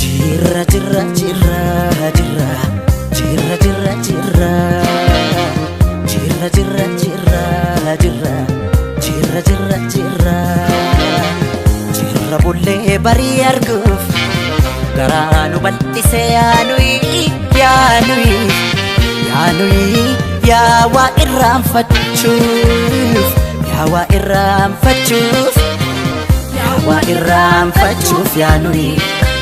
Jirra jirra jirra jirra jirra jirra jirra jirra jirra jirra jirra jirra jirra jirra jirra bullee barii arguuf garaa nu bal'ise yaanuyi yaanuyi yaanuyi yaa waa irraanfachuuf yaa waa irraanfachuuf yaa waa irraanfachuuf yaanuyi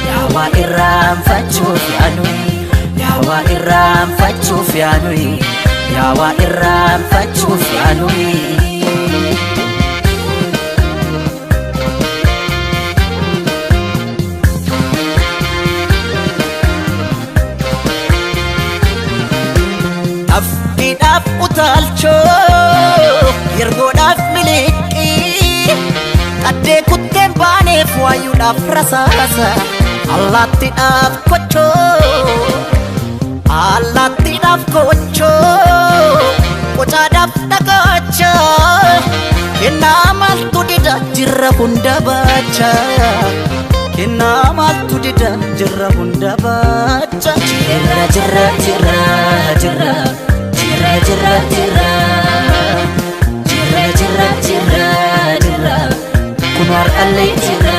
yaa waa irraanfachuuf yaanuyi yaa waa irraanfachuuf yaanuyi yaa waa irraanfachuuf yaanuyi. Afkiidhaaf utaalchoo yergoodhaaf miliqii qaddee kutteen baaneef waayuudhaaf rasaasa allaattiidhaaf kochoo allaattiidhaaf kochoo qocaadhaaf dhagaacha kennaa maaltu dida jirra hunda baacha kennaa maaltu dida jirra hunda baacha jirra jirra jirra jirra jirra jirra jirra jirra jirra jirra jirra kun har'allee jirra.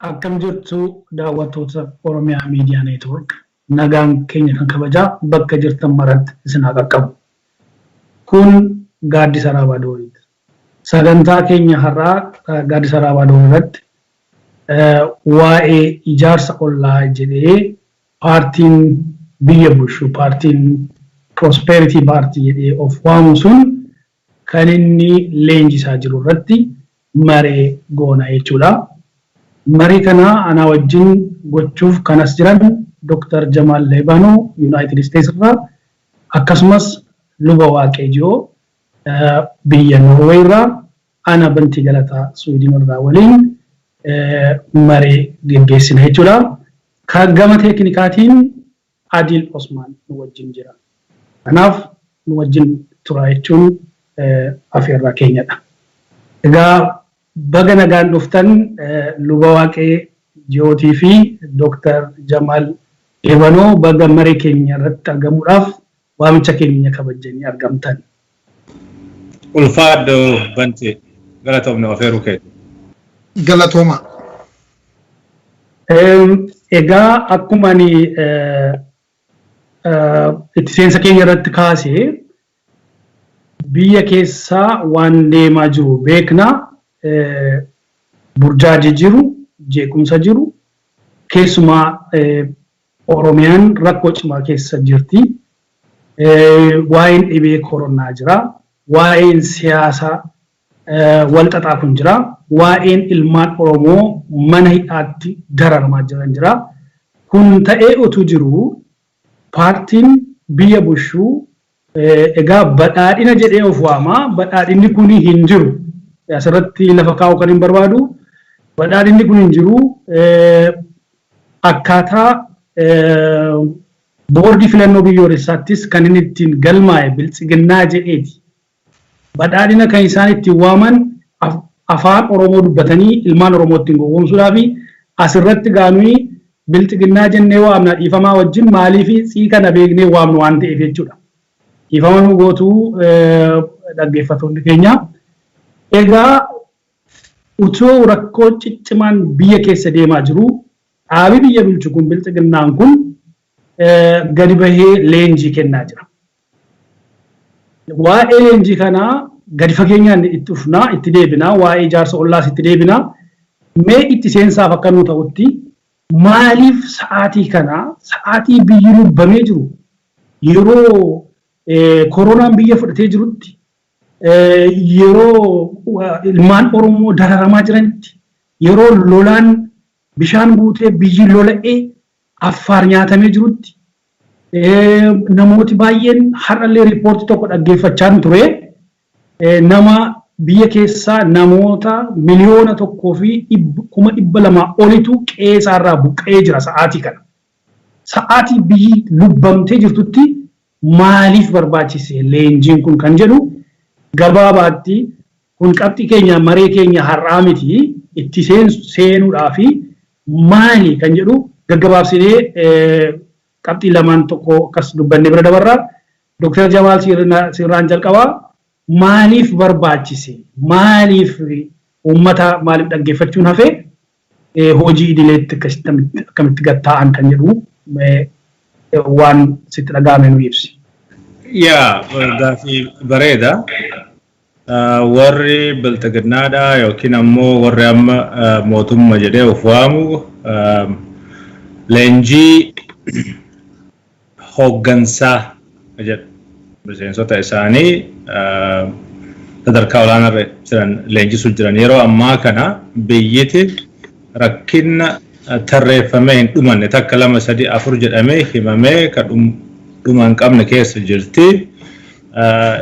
Akkam jirtu daawwattoota Oromiyaa Miidiyaa Neetwoork, nagaan keenya kan kabajaa bakka jirtan maratti isin haa qaqqabu. Kun Gaaddisa Raabaa Dooriiti. Sagantaa keenya har'aa Gaaddisa Raabaa Doorii irratti waa'ee ijaarsa ollaa jedhee paartiin biyya bulchu, paartiin Prosperity Party jedhee of waamu sun kan inni leenjisaa jiru irratti maree goona jechuudha. Marii kana anaa wajjin gochuuf kan as jiran Dr. Jamaal Leebanoo United States irraa, akkasumas Luba Waaqee Jiyoo biyya Norway irraa, ana Bantii Galataa Sweden irraa waliin maree geggeessina jechuudha. Kan gama teeknikaatiin Adil Osmaan nu wajjin jira. Kanaaf nu wajjin turaa jechuun afeerraa keenyadha. Egaa baga nagaan dhuftan Luba Waaqee Jiyootii fi Dr. Jamaal Eebanoo, baga maree keenya irratti argamuudhaaf waamicha keenya kabajjanii argamtan. Ulfaadhu Bantii, galatoomne afeeruu keeti. Galatooma. Egaa akkuma ani itti seensa keenya irratti kaasee, biyya keessaa waan deemaa jiru beekna. Burjaajii jiru, jeequmsa jiru, keessumaa Oromiyaan rakkoo cimaa keessa jirti. Waa'een dhibee koronaa jira. Waa'een siyaasaa wal xaxaa kun jira. Waa'een ilmaan Oromoo mana hidhaatti dararamaa jiran jira. Kun ta'ee utuu jiru paartiin biyya bulchu egaa badhaadhina jedhee of waama. Badhaadhinni kun hin jiru. Asirratti lafa kaa'uu kan hin barbaadu. Badhaadhinni kun hin jiru. Akkaataa boordii filannoo biyyoolessaattis kan inni ittiin galmaa'e biltsiginnaa jedheeti. Badhaadhina kan isaan ittiin waaman afaan Oromoo dubbatanii ilmaan Oromoo ittiin gowwoomsuudhaafi. Asirratti gaanuyi biltsiginnaa jennee waamna dhiifamaa wajjin, maaliifi tsii kana beeknee waamnu waan ta'eef jechuudha. Dhiifama nu gootuu dhaggeeffattoonni keenya. Egaa utuu rakkoo ciccimaan biyya keessa deemaa jiru, dhaabi biyya bulchu kun, biltsiginnaan kun, gadi bahee leenjii kennaa jira. Waa'ee leenjii kanaa Gadi fageenyaan itti dhufnaa, itti deebinaa, waa'ee ijaarsa ollaas itti deebinaa. Mee itti seensaaf akka nuu ta'utti, maaliif sa'aatii kana, sa'aatii biyyi lubbamee jiru, yeroo koronaan biyya fudhatee jirutti, yeroo ilmaan Oromoo dararamaa jiranitti, yeroo lolaan bishaan guutee biyyi lola'ee Affaar nyaatamee jirutti, namooti baay'een har'allee riippoortii tokko dhaggeeffachaan ture, nama biyya keessaa namoota 1,200,000 olitu qe'ee isaarraa buqqa'ee jira sa'aatii kana. Sa'aatii biyyi lubbamtee jirtutti maaliif barbaachise leenjiin kun kan jedhu, gabaabaatti kun qabxii keenya maree keenya har'aa miti, itti seenuudhaa fi maali kan jedhu gaggabaabsinee qabxii lamaan tokko akkas dubbannee bira dabarraa. Dooktar Jamaal, sirraan jalqabaa. Maaliif barbaachise? Maaliif uummata maaliif dhaggeeffachuun hafee hojii idileetti akkamitti gatta'an kan jedhu waan sitti dhaga'ame nu ibsi. Yaa, gaafii bareeda. Warri bilxiginnaadha yookiin ammoo warri amma mootummaa jedhee of waamu leenjii hooggansaa jedhu miseensota isaanii sadarkaa olaanaa jiran leenjisuu jiran. Yeroo ammaa kana biyyiti rakkina tarreeffamee hin dhumanne, takka, lama, sadi, afur jedhamee himamee ka dhuma hin qabne keessa jirti.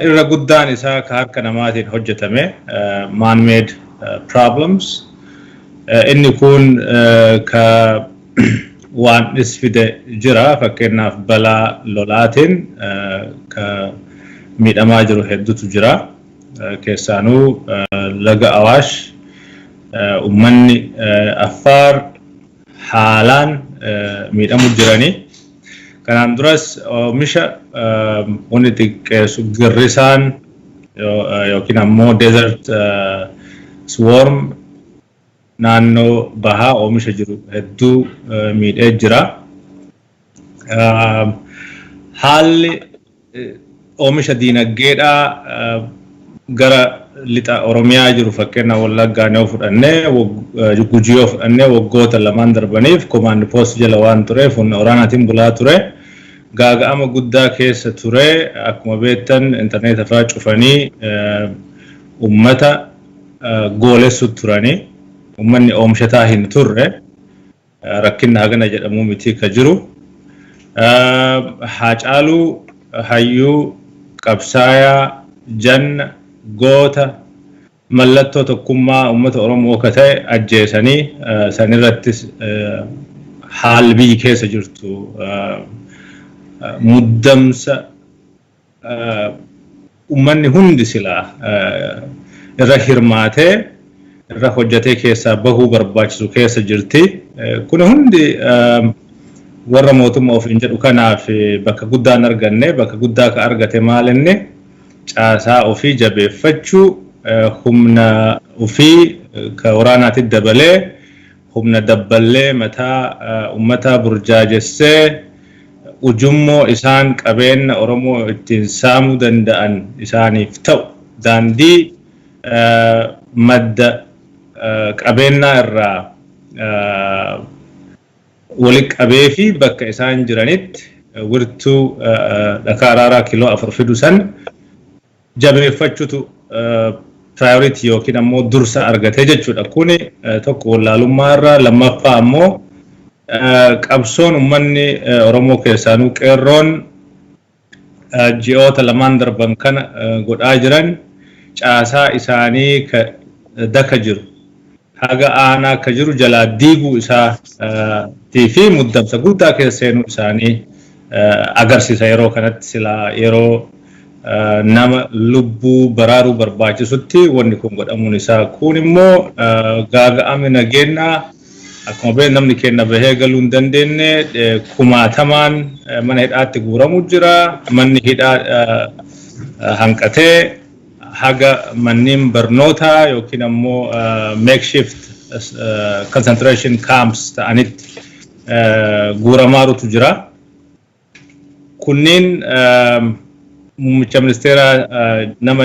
Irra guddaan isaa ka harka namaatiin hojjetame, man-made problems. Inni kun ka waan fide jira. Fakkeenyaaf, balaa lolaatiin ka miidhamaa jiru hedduutu jira. Keessaanuu laga Awaash ummanni Affaar haalaan miidhamu jiranii. Kanaan duras oomisha wanni xiqqeessu girrisaan yookiin ammoo desert swarm naannoo bahaa oomisha jiru hedduu miidhee jira. Haalli oomisha diinagdeedhaa gara lixa Oromiyaa jiru, fakkeenya Wallaggaa yoo fudhannee, Gujii yoo fudhannee, waggoota lamaan darbaniif command post jala waan tureef humna waraanaatiin bulaa ture. Gaaga'ama guddaa keessa ture. Akkuma beektan intarneeta fa'aa cufanii uummata goolessu turanii, uummanni oomishataa hin turre, rakkinna hagana jedhamuu miti ka jiru. Haacaaluu hayyuu qabsaayaa janna goota mallattoo tokkummaa uummata Oromoo akka ta'e ajjeesanii, sanirrattis haalli biyyi keessa jirtu muddamsa uummanni hundi silaa irra hirmaatee irra hojjetee keessaa bahuu barbaachisu keessa jirti. Kun hundi warra mootummaa ofiin jedhu kanaaf bakka guddaan arganne. Bakka guddaa ka argate maalinni caasaa ofii jabeeffachuu, humna ofii ka waraanaatti dabalee, humna dabballee mataa uummataa burjaajessee ujummoo isaan qabeenya Oromoo ittiin saamuu danda'an isaaniif ta'u, daandii madda qabeenyaa irraa walitti qabee fi bakka isaan jiranitti wirtuu dhakaa araaraa kiiloo 4 fidu san jabeeffachuutu priority yookiin ammoo dursa argatee jechuudha. Kuni tokko wallaalummaa irraa, lammaffaa ammoo qabsoon uummanni Oromoo, keessaanuu qeerroon, ji'oota lamaan darban kana godhaa jiran caasaa isaanii daka jiru haga aanaa akka jiru jalaa diiguu isaatii fi muddamsa guddaa keessa seenuu isaanii agarsiisa. Yeroo kanatti silaa yeroo nama lubbuu baraaruu barbaachisutti wanni kun godhamuun isaa kun immoo gaaga'ame nageenyaa. Akkuma beeknu namni keenya bahee galuu hin dandeenye, kumaatamaan mana hidhaatti guuramu jira. Manni hidhaa hanqatee haga manneen barnootaa yookiin ammoo makeshift concentration camps ta'anitti guuramaarutu jira. Kunneen muummicha ministeeraa nama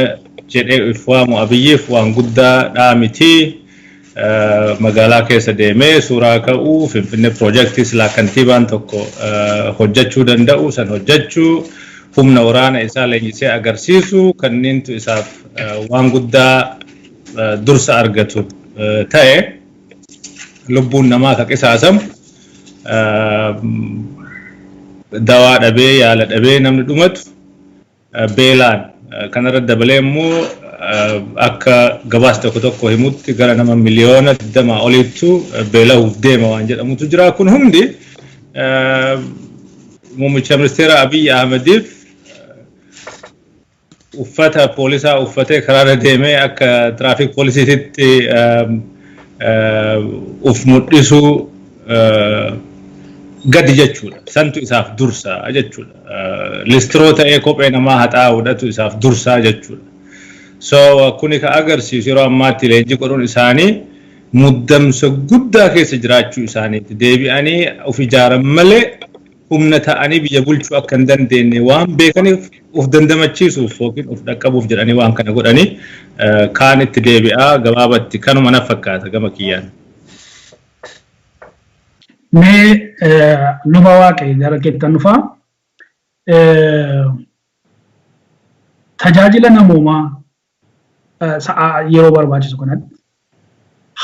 jedhee if waamu Abiyyiif waan guddaa dhaamiti. Magaalaa keessa deemee suuraa ka'uu, Finfinnee piroojeektii silaa kantiibaan tokko hojjechuu danda'u san hojjechuu, humna waraana isaa leenjisee agarsiisu kanneentu isaaf waan guddaa dursa argatu ta'e. Lubbuun namaa ka qisaasamu, dawaa dhabee, yaala dhabee namni dhumatu, beelaan kanarra dabalee immoo akka gabaasa tokko tokko himutti gara nama miliyoona 20 oliittu beela'uuf deema waan jedhamutu jira. Kun hundi muummicha ministeera Abiy Ahmediif uffata poolisaa uffatee karaarra deemee akka traffic poolisiitti uf mul'isuu gadi jechuudha. Santu isaaf dursa jechuudha. Listiroo ta'ee kophee namaa haxaa'uudhatu isaaf dursaa jechuudha. So kuni ka agarsiisu yeroo ammaatti leenjii godhuun isaanii muddamsa guddaa keessa jiraachuu isaaniiti. Deebi'anii of ijaaran malee humna ta'anii biyya bulchuu akka hin dandeenye waan beekaniif, uf dandamachiisuuf yookiin of dhaqqabuuf jedhanii waan kana godhanii kaan itti deebi'aa. Gabaabatti kanuma na fakkaata gama kiyyaan. Mee luba Waaqee, gara keettan dhufaa. Tajaajila namoomaa sa'aa yeroo barbaachisu kanatti,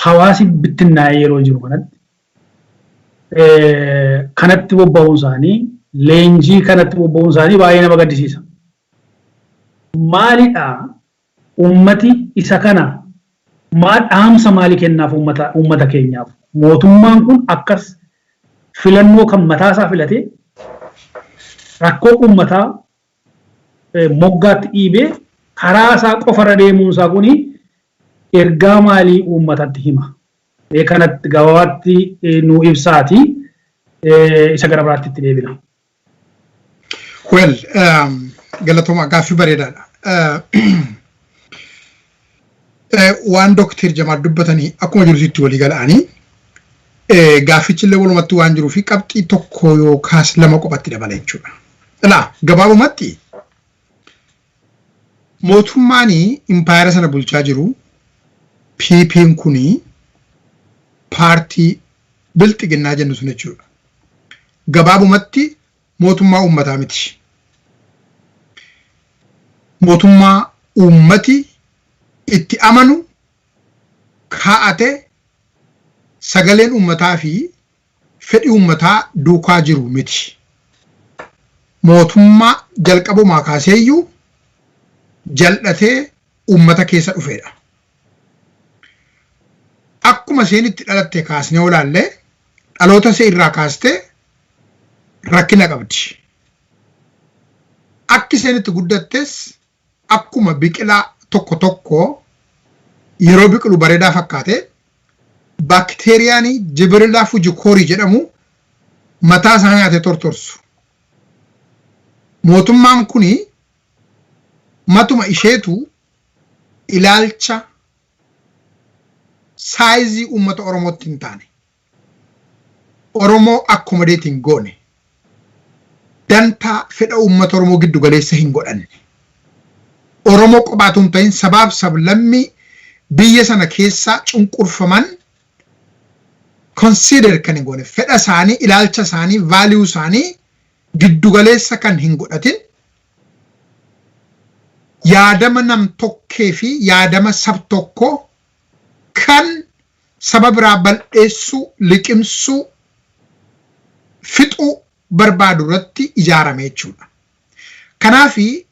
hawaasi bittinnaa'ee yeroo jiru kanatti, kanatti bobba'uun isaanii, leenjii kanatti bobba'uun isaanii baay'ee nama gaddisiisa. Maalidha ummati isa kana maal dhaamsa maalii kennaaf uummata keenyaaf? Mootummaan kun akkas filannoo kan mataasaa filatee rakkoo uummataa moggaatti dhiibee karaa isaa qofarra deemuun isaa kuni ergaa maalii uummatatti hima? Mee kanatti gabaabatti nu ibsaati, isa gara biraatti itti deebina. Well, galatooma, gaaffii bareedaadha. Waan Dooktar Jamaal dubbatanii akkuma jirutti walii gala'anii, gaaffichi illee walumatti waan jiruu fi qabxii tokko yookaas lama qophatti dabala jechuudha. Ilaa, gabaabumatti mootummaan impaayera sana bulchaa jiru PP'n kuni, paartii bilxiginnaa jennu sun jechuudha. Gabaabumatti mootummaa uummataa miti. Mootummaa uummati itti amanu kaa'ate, sagaleen uummataa fi fedhi uummataa duukaa jiru miti. Mootummaa jalqabumaa kaaseeyyuu jal'atee uummata keessa dhufedha. Akkuma isheen itti dhalatte kaasnee olaallee, dhaloota ishee irraa kaastee rakkina qabdi. Akki isheen itti guddattes akkuma biqilaa tokko tokko yeroo biqilu bareedaa fakkaate, baakteeriyaan Gibberella fujicorii jedhamu mataa isaa nyaatee tortorsu. Mootummaan kuni matuma isheetu ilaalcha saayizii uummata Oromootti hin taane, Oromoo accommodate hin goone, dantaa fedha uummata Oromoo giddu galeessa hin godhanne. Oromoo qofaatu hin ta'in, sabaaf sablammii biyya sana keessaa cunqurfaman consider kan hin goone, fedha isaanii, ilaalcha isaanii, value isaanii giddu galeessa kan hin godhatin, yaadama nam tokkee fi yaadama sab tokko kan saba biraa bal'eessuu, liqimsuu, fixuu barbaadu irratti ijaarame jechuudha. Kanaafi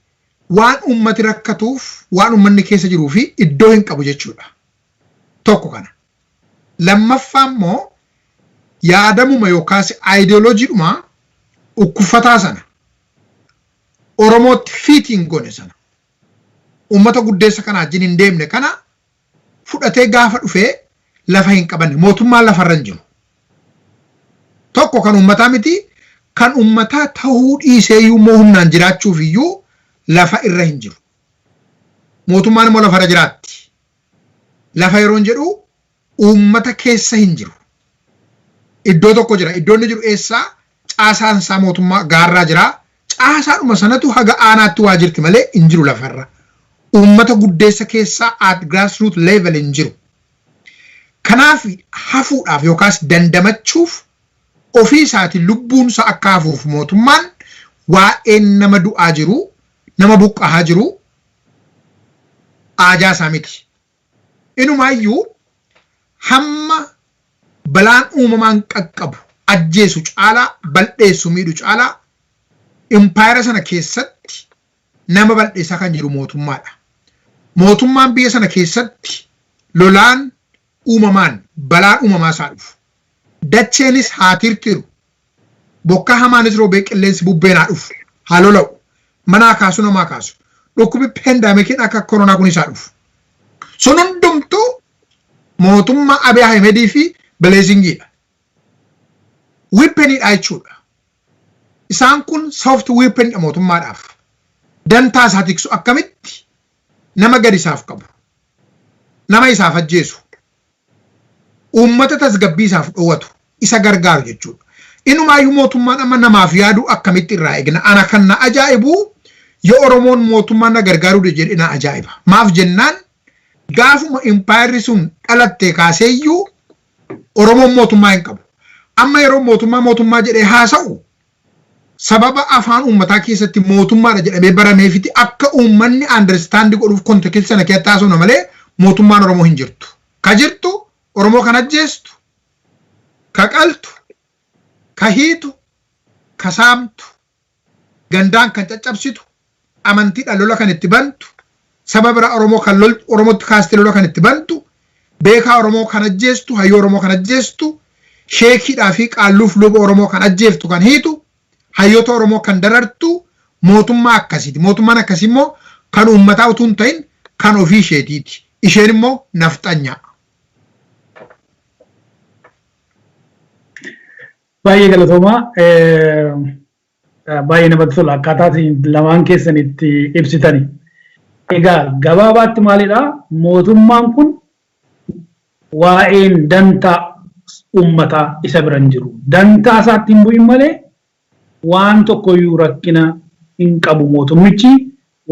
waan uummati rakkatuuf, waan uummanni keessa jiruu fi iddoo hin qabu jechuudha. Tokko kana. Lammaffaa immoo yaadamuma yookaas aayidiyooloojiidhuma ukkuffataa sana, Oromootti fit hin goone sana, uummata guddeessa kana wajjin hin deemne kana fudhatee gaafa dhufee lafa hin qabanne, mootummaan lafarra hin jiru. Tokko kan uummataa miti, kan uummataa ta'uu dhiisee iyyuu immoo humnaan jiraachuuf iyyuu lafa irra hin jiru. Mootummaan immoo lafarra jiraatti. Lafa yeroon jedhu uummata keessa hin jiru. Iddoo tokko jira. Iddoo inni jiru eessaa? Caasaan isaa mootummaa gaarraa jira. Caasaadhuma sanatu haga aanaatti waa jirti malee hin jiru lafarra. Uummata guddeessa keessaa at grassroot level hin jiru. Kanaaf hafuudhaaf yookaas dandamachuuf, ofii isaatiin lubbuunsa akka hafuuf, mootummaan waa'een nama du'aa jiru, nama buqqahaa jiru aajaa isaa miti. Inumaayyuu hamma balaan uumamaan qaqqabu ajjeesu caalaa, bal'eessu, miidhu caalaa, impaayera sana keessatti nama bal'eessaa kan jiru mootummaadha. Mootummaan biyya sana keessatti lolaan uumamaan, balaan uumamaa isaa dhufu. Dacheenis haa tirtiru. Bokkaa hamaanis roobee, qilleensi bubbeen haa dhufu. Haa lola'u. Manaa kaasu, namaa kaasu. Dhukkubi pandemiciin akka koronaa kun isaa dhufu. Sun hundumtuu mootummaa Abiy Ahimedii fi blessingiidha. Weaponiidha jechuudha. Isaan kun soft weaponidha mootummaadhaaf. Dantaa isaa tiksu akkamitti? Nama gadi isaaf qabu. Nama isaaf ajjeesu. Uummata tasgabbii isaaf dhoowwatu. Isa gargaaru jechuudha. Inumaayyuu mootummaan amma namaaf yaaduu akkamitti irraa eegna? Ana kan na ajaa'ibu, yoo Oromoon mootummaan na gargaaruu jedhe na ajaa'iba. Maaf jennaan, gaafuma impaayerri sun dhalatte kaaseeyyuu Oromoon mootummaa hin qabu. Amma yeroo mootummaa mootummaa jedhee haasa'u, sababa afaan uummataa keessatti mootummaadha jedhamee barameefiti akka uummanni understand godhuuf context sana keessatti haasofna malee mootummaan Oromoo hin jirtu. Ka jirtu Oromoo kan ajjeestu, ka qaltu, ka hiitu, ka saamtu, gandaan kan caccabsitu, amantiidhaan lola kan itti bantu, saba biraa Oromoo kan lol Oromootti kaastee lola kan itti bantu, beekaa Oromoo kan ajjeestu, hayyuu Oromoo kan ajjeestu, sheekiidhaa fi qaalluuf luba Oromoo kan ajjeeftu, kan hiitu, hayyoota Oromoo kan darartu mootummaa akkasiiti. Mootummaan akkasii immoo kan uummataa utuu hin ta'in kan ofii isheetiiti. Isheen immoo nafxanyaa. Baay'ee galatoomaa. Baay'ee namatti tola akkaataa lamaan keessan itti ibsitani. Egaa gabaabaatti maalidhaa? Mootummaan kun waa'een dantaa uummataa isa bira hin jiru. Dantaa isaatti hin bu'in malee waan tokkoyyuu rakkina hin qabu. Mootummichi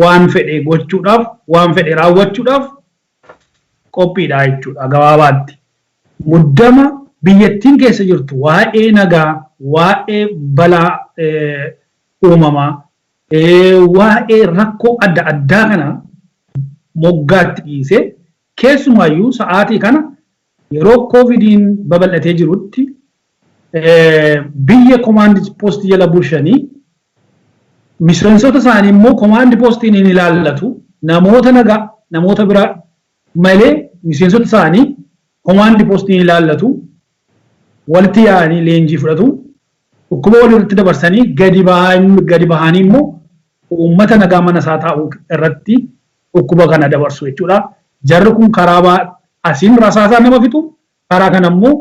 waan fedhe gochuudhaaf, waan fedhe raawwachuudhaaf qophiidha jechuudha gabaabaatti. Muddama biyyattiin keessa jirtu, waa'ee nagaa, waa'ee balaa uumamaa, waa'ee rakkoo adda addaa kana moggaatti dhiisee, keessumaayyuu sa'aatii kana yeroo koovidiin babal'atee jirutti biyya command postii jala bulchanii, miseensota isaanii immoo command postiin hin ilaallatu, namoota nagaa, namoota biraa malee miseensota isaanii command postiin ilaallatu, walitti yaa'anii leenjii fudhatu, dhukkuba walirratti dabarsanii, gadi bahanii immoo uummata nagaa mana isaa taa'uu irratti dhukkuba kana dabarsu jechuudha. Jarri kun karaa asiin rasaasaa nama fixu, karaa kana immoo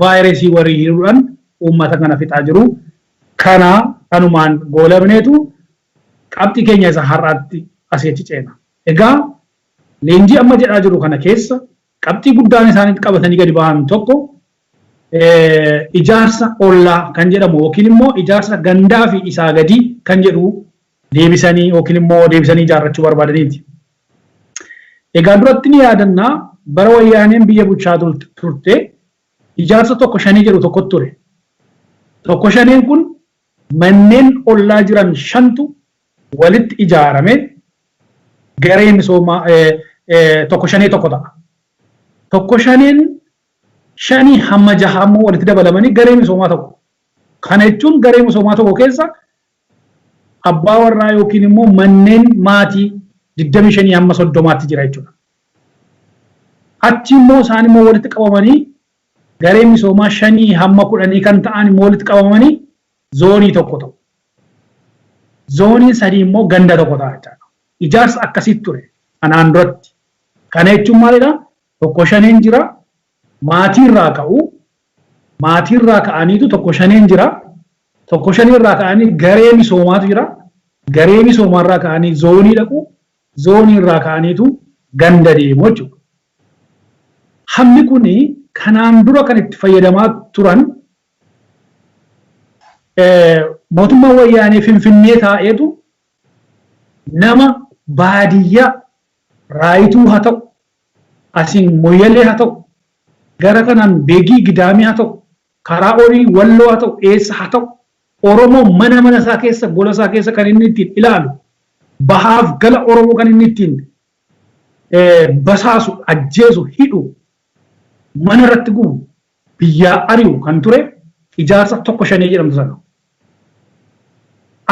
vaayirasii walii hiruudhaan uummata kana fixaa jiru. Kana kanumaan goolabneetu qabxii keenya isa har'aatti asii achi ceena. Egaa leenjii amma jedhaa jiru kana keessa qabxii guddaan isaaniitti qabatanii gadi ba'an tokko ijaarsa ollaa kan jedhamu yookiin immoo ijaarsa gandaa fi isaa gadii kan jedhu deebisanii yookiin immoo deebisanii ijaarrachuu barbaadaniiti. Egaa duratti ni yaadannaa, bara Wayyaaneen biyya bulchaa turte ijaarsa tokko shanii jedhu tokkotu ture. Tokko shaneen kun manneen ollaa jiran shantu walitti ijaarame garee misoomaa tokko shanee tokko ta'a. Tokko shaneen shanii hamma jaha immoo walitti dabalamanii garee misoomaa tokko. Kana jechuun garee misoomaa tokko keessa abbaa warraa yookiin immoo manneen maatii 25 hamma 30tti jira jechuudha. Achi immoo isaan immoo walitti qabamanii garee misoomaa 5 hamma 10 kan ta'an immoo walitti qabamanii zoonii tokko ta'u. Zooniin sadii immoo ganda tokko ta'a jechaadha. Ijaarsa akkasiitu ture kanaan duratti. Kana jechuun maalidha? Tokko shaneen jira, maatiirraa ka'u, maatiirraa ka'aniitu tokko shaneen jira, tokko shaneerraa ka'anii garee misoomaatu jira, garee misoomaarraa ka'anii zoonii dhaqu, zooniirraa ka'aniitu ganda deemu jechuudha. Hammi kuni kanaan dura kan itti fayyadamaa turan mootummaan Wayyaanee Finfinnee taa'eetu nama baadiyyaa Raayituu haa ta'u, asiin Moyyalee haa ta'u, gara kanaan Beegii Gidaamii haa ta'u, karaa olii Walloo haa ta'u, eessa haa ta'u, Oromoo mana mana isaa keessa, gola isaa keessa kan inni ittiin ilaalu, bahaaf gala Oromoo kan inni ittiin basaasu, ajjeesu, hidhu, mana irratti gubu, biyyaa ari'u kan ture ijaarsa tokko shanee jedhamtu sana.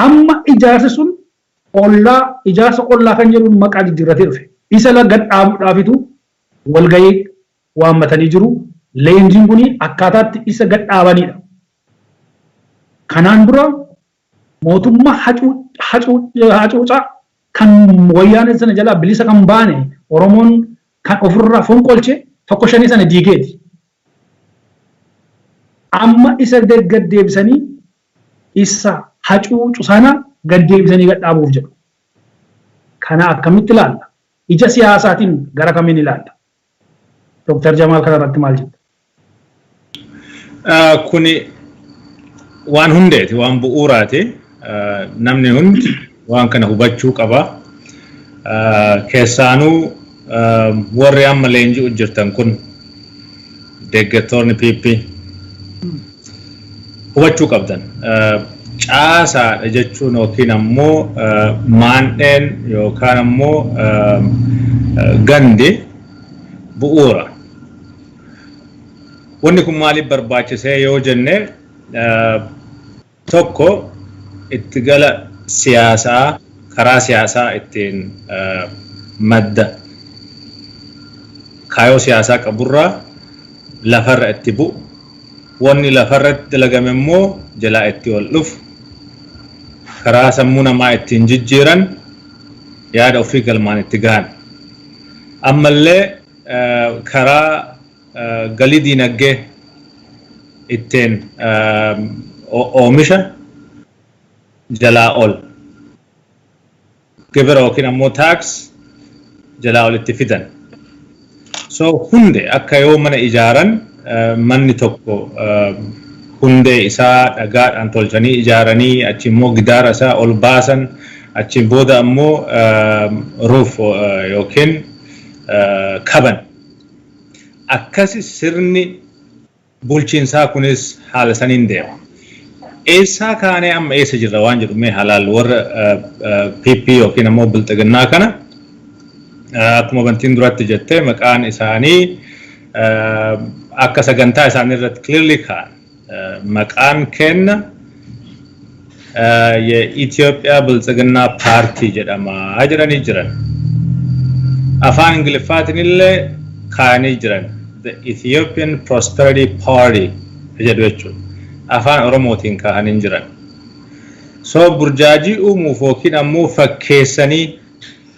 Amma ijaarsi sun ollaa, ijaarsa ollaa kan jedhuun maqaa jijjiirratee dhufe. Isa gad dhaabuudhaafitu walgahii waammatanii jiru. Leenjiin kun akkaataatti isa gad dhaabanidha. Kanaan dura mootummaa hacuucaa kan Wayyaanee sana jalaa bilisa kan baane, Oromoon kan ofirraa fonqolche tokko shanii sana diigeeti. Amma isa gad deebisanii, isa hacuucu sana gad deebisanii gad dhaabuuf jedhu. Kana akkamitti ilaalla? Ija siyaasaatiin gara kamiin ilaalla? Dooktar Jamaal, kana irratti maal jetta? Kuni waan hundeeti, waan bu'uuraati. Namni hundi waan kana hubachuu qaba. Keessaanuu warri amma leenji'u jirtan kun, deeggartoonni PP, hubachuu qabdan. Caasaadha jechuun yookiin ammoo maandheen yookaan ammoo gandi bu'uura. Wanni kun maaliif barbaachisee yoo jenne, tokko itti gala siyaasaa, karaa siyaasaa ittiin madda kaayoo siyaasaa qaburraa lafarra itti bu'u, wanni lafarratti dalagame immoo jalaa itti ol dhufu, karaa sammuu namaa ittiin jijjiiran, yaada ofii galmaan itti gahan, ammallee karaa galii diinagdee ittiin oomisha jalaa ol gibira yookiin ammoo tax jalaa ol itti fidan. So hunde akka yoo mana ijaaran, manni tokko hundee isaa dhagaadhaan tolchanii ijaaranii, achi immoo gidaara isaa ol baasan, achi booda ammoo roof yookiin kaban. Akkasi sirni bulchiinsaa kunis haala saniin deema. Eessaa kaanee amma eessa jirra waan jedhu mee halaal warra PP yookiin ammoo Bilxiginnaa kana, akkuma bantiin duratti jettee, maqaan isaanii akka sagantaa isaanii irratti clearly ka'an. Maqaan kenna የኢትዮጵያ ብልጽግና ፓርቲ jedhama jedhanii jiran. Afaan Ingiliffaatiin illee kaa'anii jiran. The Ethiopian Prosperity Party jedhu jechuudha. Afaan Oromootiin kaa'anii jiran. So burjaajii uumuuf yookiin ammoo fakkeessanii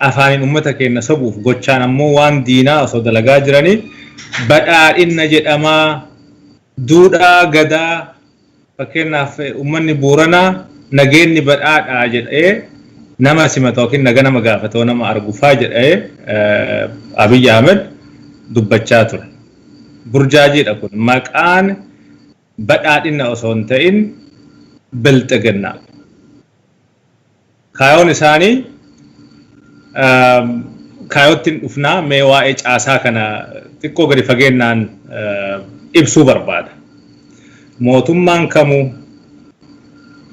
afaaniin uummata keenya sobuuf, gochaan ammoo waan diinaa osoo dalagaa jiranii, badhaadhinna jedhamaa, duudhaa gadaa, fakkeenyaaf uummanni Booranaa nageenyi badhaadhaa jedhee nama simata yookiin naga nama gaafata, nama argufaa jedhee Abiy Ahmed dubbachaa ture. Burjaajiidha kun, maqaan badhaadhina osoo hin ta'in Bilxiginnaa. Kaayoon isaanii kaayootti hin dhufnaa, mee waa'ee caasaa kana xiqqoo gadi fageennaan ibsuu barbaada. Mootummaan kamuu,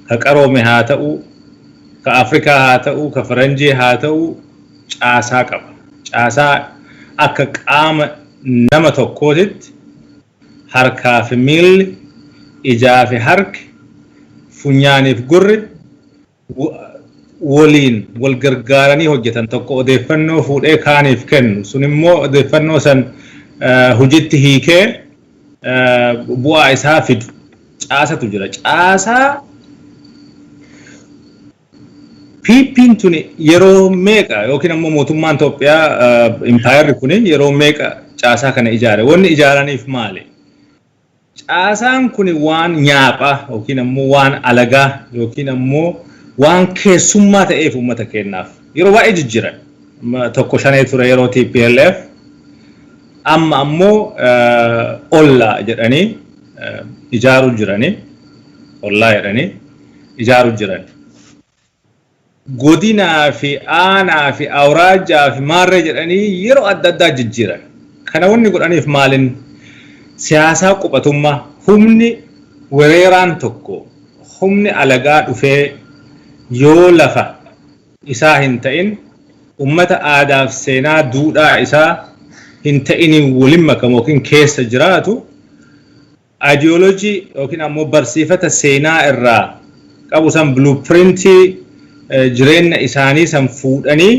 ka qaroome haa ta'u, ka Afrikaa haa ta'u, ka Faranjii haa ta'u, caasaa qaba. Caasaa akka qaama nama tokkootitti harkaa fi miilli, ijaa fi harki, funyaaniif gurri waliin wal gargaaranii hojjetan, tokko odeeffannoo fuudhee kaaniif kennu, sun immoo odeeffannoo san hojitti hiikee bu'aa isaa fidu caasatu jira. Caasaa PP'n tuni yeroo meeqa, yookiin ammoo mootummaan Itoophiyaa impaayerri kun yeroo meeqa caasaa kana ijaare? Wanni ijaaraniif maali? Caasaan kun waan nyaaphaa yookiin ammoo waan alagaa yookiin ammoo waan keessummaa ta'eef uummata keenyaaf yeroo baay'ee jijjiiran. Tokko shanee ture yeroo TPLF, amma ammoo ollaa jedhanii ijaaruu jiranii, ollaa jedhanii ijaaruu jiran. Godinaa fi aanaa fi awraajaa fi maarree jedhanii yeroo adda addaa jijjiiran. Kana wanni godhaniif maalin? Siyaasaa qubatummaa. Humni wereeraan tokko, humni alagaa dhufee yoo lafa isaa hin ta'in, ummata aadaaf seenaa duudhaa isaa hin ta'iniin waliin makamu yookiin keessa jiraatu, ideology yookiin ammoo barsiifata seenaa irraa qabu san, blueprintii jireenya isaanii san fuudhanii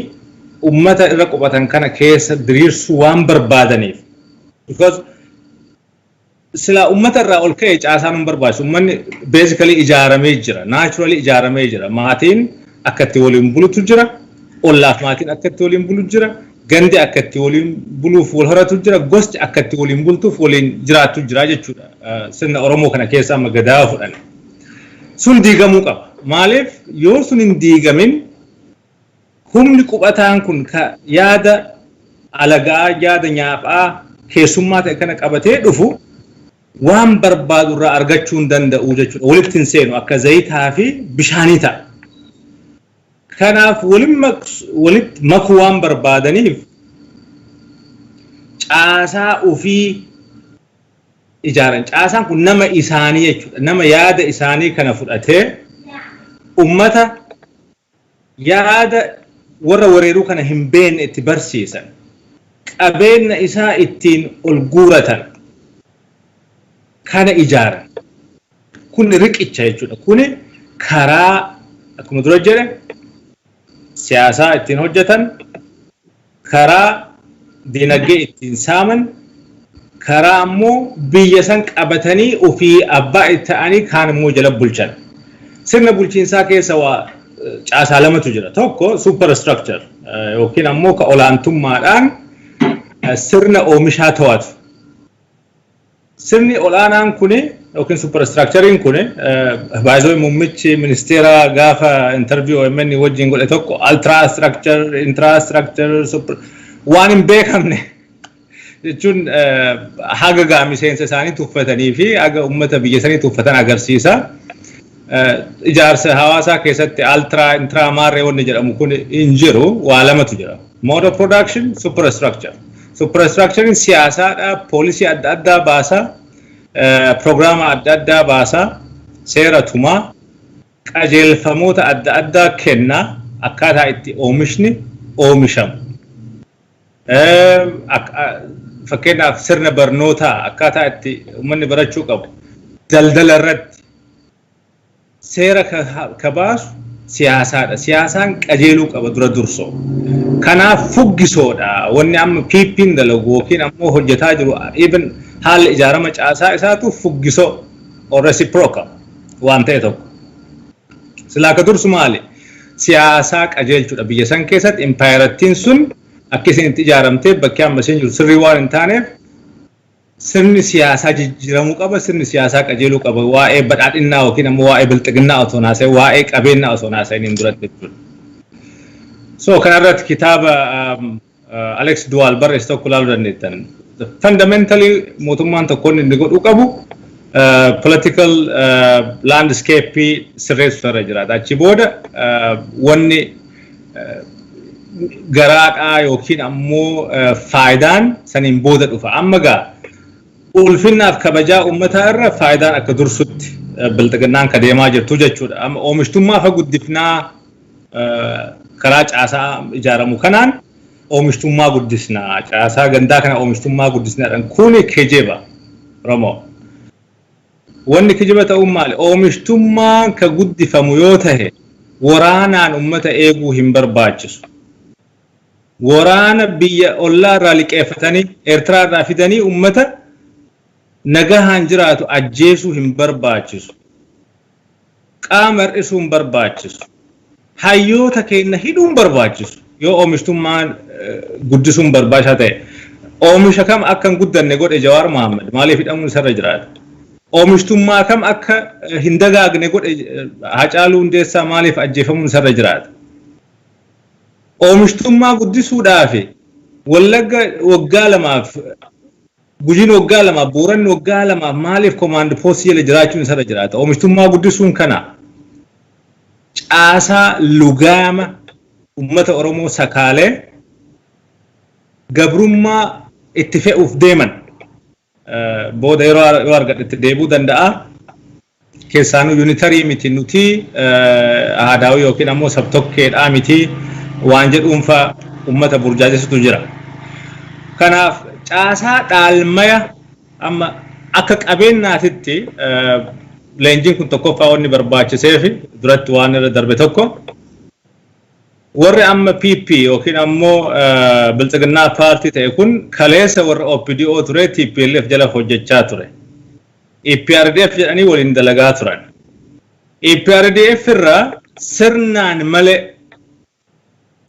ummata irra qubatan kana keessa diriirsuu waan barbaadaniif. Because silaa ummata irraa ol ka'e caasaan hin barbaachisu. Ummanni basically ijaaramee jira. Naturally ijaaramee jira. Maatiin akka itti waliin bulutu jira. Ollaaf maatiin akka itti waliin bulu jira. Gandi akka itti waliin buluuf wal horatu jira. Gosti akka itti waliin bultuuf waliin jiraattu jira jechuudha. Sirna Oromoo kana keessa amma Gadaa fudhan. Sun diigamuu qaba. Maaliif? Yoo sun hin diigamin, humni qubataan kun yaada alagaa, yaada nyaaphaa, keessummaa ta'e kana qabatee dhufu waan barbaadu irraa argachuu hin danda'u jechuudha. Walitti hin seenu, akka zayitaa fi bishaanii ta'a. Kanaaf walitti makuu waan barbaadaniif caasaa ofii ijaaran. Caasaan kun nama isaanii jechuudha. Nama yaada isaanii kana fudhatee ummata yaada warra wereeruu kana hin beekne itti barsiisan. Qabeenya isaa ittiin ol guuratan kana ijaaran. Kun riqicha jechuudha. Kuni karaa, akkuma dura jedhe, siyaasaa ittiin hojjetan, karaa dinagdee ittiin saaman, karaa ammoo biyya san qabatanii ofii abbaa itti ta'anii kaan immoo jala bulchan. Sirna bulchiinsaa keessa waa caasaa lamatu jira. Tokko super structure yookiin ammoo ka olaantummaadhaan sirna oomishaa to'atu. Sirni olaanaan kuni yookiin super structurein kuni baay'ee, muummichi ministeera gaafa interview OMN wajjin godhe tokko ultra structure, infrastructure, super waan hin beekamne jechuun haga gaa miseensa isaanii tuffatanii fi haga uummata biyya sanii tuffatan agarsiisa. Ijaarsa hawaasaa keessatti ultra, intra, maarree wanni jedhamu kun hin jiru, waa lamatu jira. Mode of production, superstructure. Superstructurein siyaasaadha, poolisii adda addaa baasaa, piroogiraama adda addaa baasaa, seera tumaa, qajeelfamoota adda addaa kennaa, akkaataa itti oomishni oomishamu. Fakkeenyaaf sirna barnootaa, akkaataa itti uummanni barachuu qabu, daldala irratti seera ka baasu siyaasaadha. Siyaasaan qajeeluu qaba dura dursoo. Kanaaf fuggisoodha. Wanni amma PP'n dalagu yookiin ammoo hojjetaa jiru, even haalli ijaarama caasaa isaatu fuggisoo or reciprocal waan ta'e tokko. Silaa ka dursu maali? Siyaasaa qajeelchuudha. Biyya san keessatti impaayerattiin sun akka isin itti ijaaramtee bakki amma isheen jiru sirrii waan hin taaneef sirni siyaasaa jijjiiramuu qaba, sirni siyaasaa qajeeluu qaba. Waa'ee badhaadhinnaa yookiin ammoo waa'ee bilxiginnaa osoo naasa'in, waa'ee qabeenyaa osoo naasa'in hin duratti jechuudha. So kanarratti kitaaba Alex de Waal barreesse tokko ilaaluu dandeettan. Fundamentally mootummaan tokko inni godhuu qabu political landscape sirreessu irra jiraata. Achi booda wanni garaadhaa yookiin ammoo faayidaan saniin booda dhufa. Amma gaa ulfinnaaf kabajaa uummataa irra faayidaan akka dursutti bilxiginnaan ka deemaa jirtu jechuudha. Amma oomishtummaa fa guddifnaa, karaa caasaa ijaaramu kanaan oomishtummaa guddisnaa, caasaa gandaa kana oomishtummaa guddisnaadhaan. Kuni kijiba Oromoo. Wanni kijiba ta'uun maali? Oomishtummaan ka guddifamu yoo tahe waraanaan ummata eeguu hin barbaachisu. Waraana biyya ollaa irraa liqeeffatanii, Eertiraa irraa fidanii ummata nagahaan jiraatu ajjeesuu hin barbaachisu. Qaama hir'isuu hin barbaachisu. Hayyoota keenya hidhuu hin barbaachisu. Yoo oomishtummaan guddisuun barbaachisaa ta'e. Oomisha kam akka hin guddanne godhe Jawaar Mohaammed? Maaliif hidhamuun isarra jiraata? Oomishtummaa kam akka hin dagaagne godhe Hacaaluu Hundeessaa? Maaliif ajjeefamuun isarra jiraata? Oomishtummaa guddisuudhaaf Wallagga waggaa 2f, Gujiin waggaa 2f, Booranni waggaa 2f maaliif command postii jala jiraachuun isarra jiraata? Oomishtummaa guddisuun kana. Caasaa lugaama uummata Oromoo sakaalee gabrummaa itti fe'uuf deeman booda yeroo argadhe itti deebi'uu danda'a. Keessaanuu unitary miti nuti, aadaawii yookiin ammoo sabtokkeedhaa miti waan jedhuunfa uummata burjaajessutu jira. Kanaaf caasaa dhaalmaya amma akka qabeenyaatitti leenjiin kun tokkoffaa wanni barbaachiseef duratti waan irra darbe tokko, warri amma PP yookiin ammoo Biltsiginnaa paartii ta'e kun kaleessa warra OPDO ture, TPLF jala hojjechaa ture. EPRDF jedhanii waliin dalagaa turan. EPRDF irraa sirnaan malee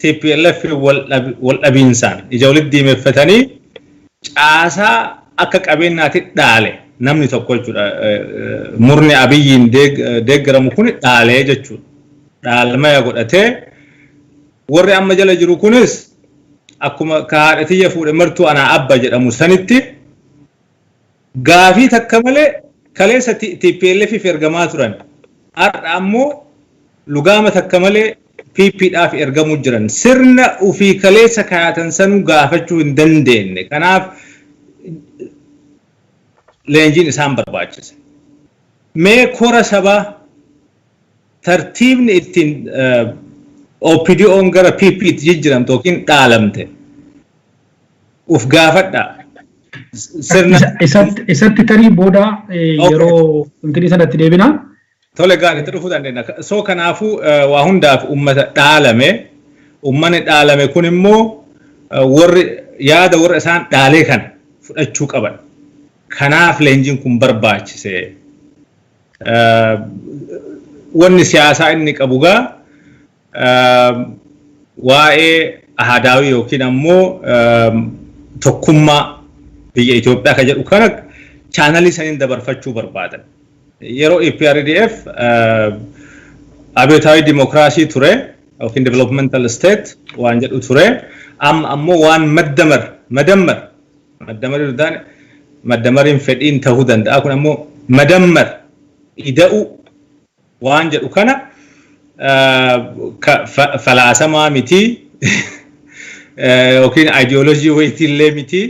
TPLF wal dhabiinsaan ija walitti diimeffatanii caasaa akka qabeenyaatti dhaale namni tokko jechuudha. Murni Abiyyiin deeggaramu kun dhaalee jechuudha. Dhaalmaya godhatee warri amma jala jiru kunis akkuma ka haadha tiyya fuudhe martuu anaa abba jedhamu sanitti gaafii takka malee kaleessa TPLF ergamaa turan. Har'a ammoo lugaama takka malee PPdhaaf ergamuu jiran. Sirna ofii kaleessa kaayatan sanuu gaafachuu hin dandeenye. Kanaaf leenjiin isaan barbaachise. Mee kora sabaa tartiibni ittiin OPDO'n gara PP itti jijjiiramte yookiin dhaalamte uf gaafadha. Sirna Isatti tarii booda yeroo intinii sanatti deebina. Tole, gaarii, itti dhufuu dandeenya. So kanaafuu waa hundaaf uummata dhaalame, uummanni dhaalame kun immoo warri yaada warra isaan dhaalee kana fudhachuu qaban. Kanaaf leenjiin kun barbaachise. Wanni siyaasaa inni qabu gaa waa'ee ahadaawii yookiin ammoo tokkummaa biyya Itoophiyaa ka jedhu kana channelii saniin dabarfachuu barbaadan. Yeroo EPRDF abeetaawii dimokiraasii ture yookiin developmental state waan jedhu ture, amma ammoo waan maddamar madammar maddamarii taane, maddamariin fedhiin ta'uu danda'a, kun ammoo madammar ida'u waan jedhu kana falaasamaa miti yookiin ideoloojii wayiitillee miti,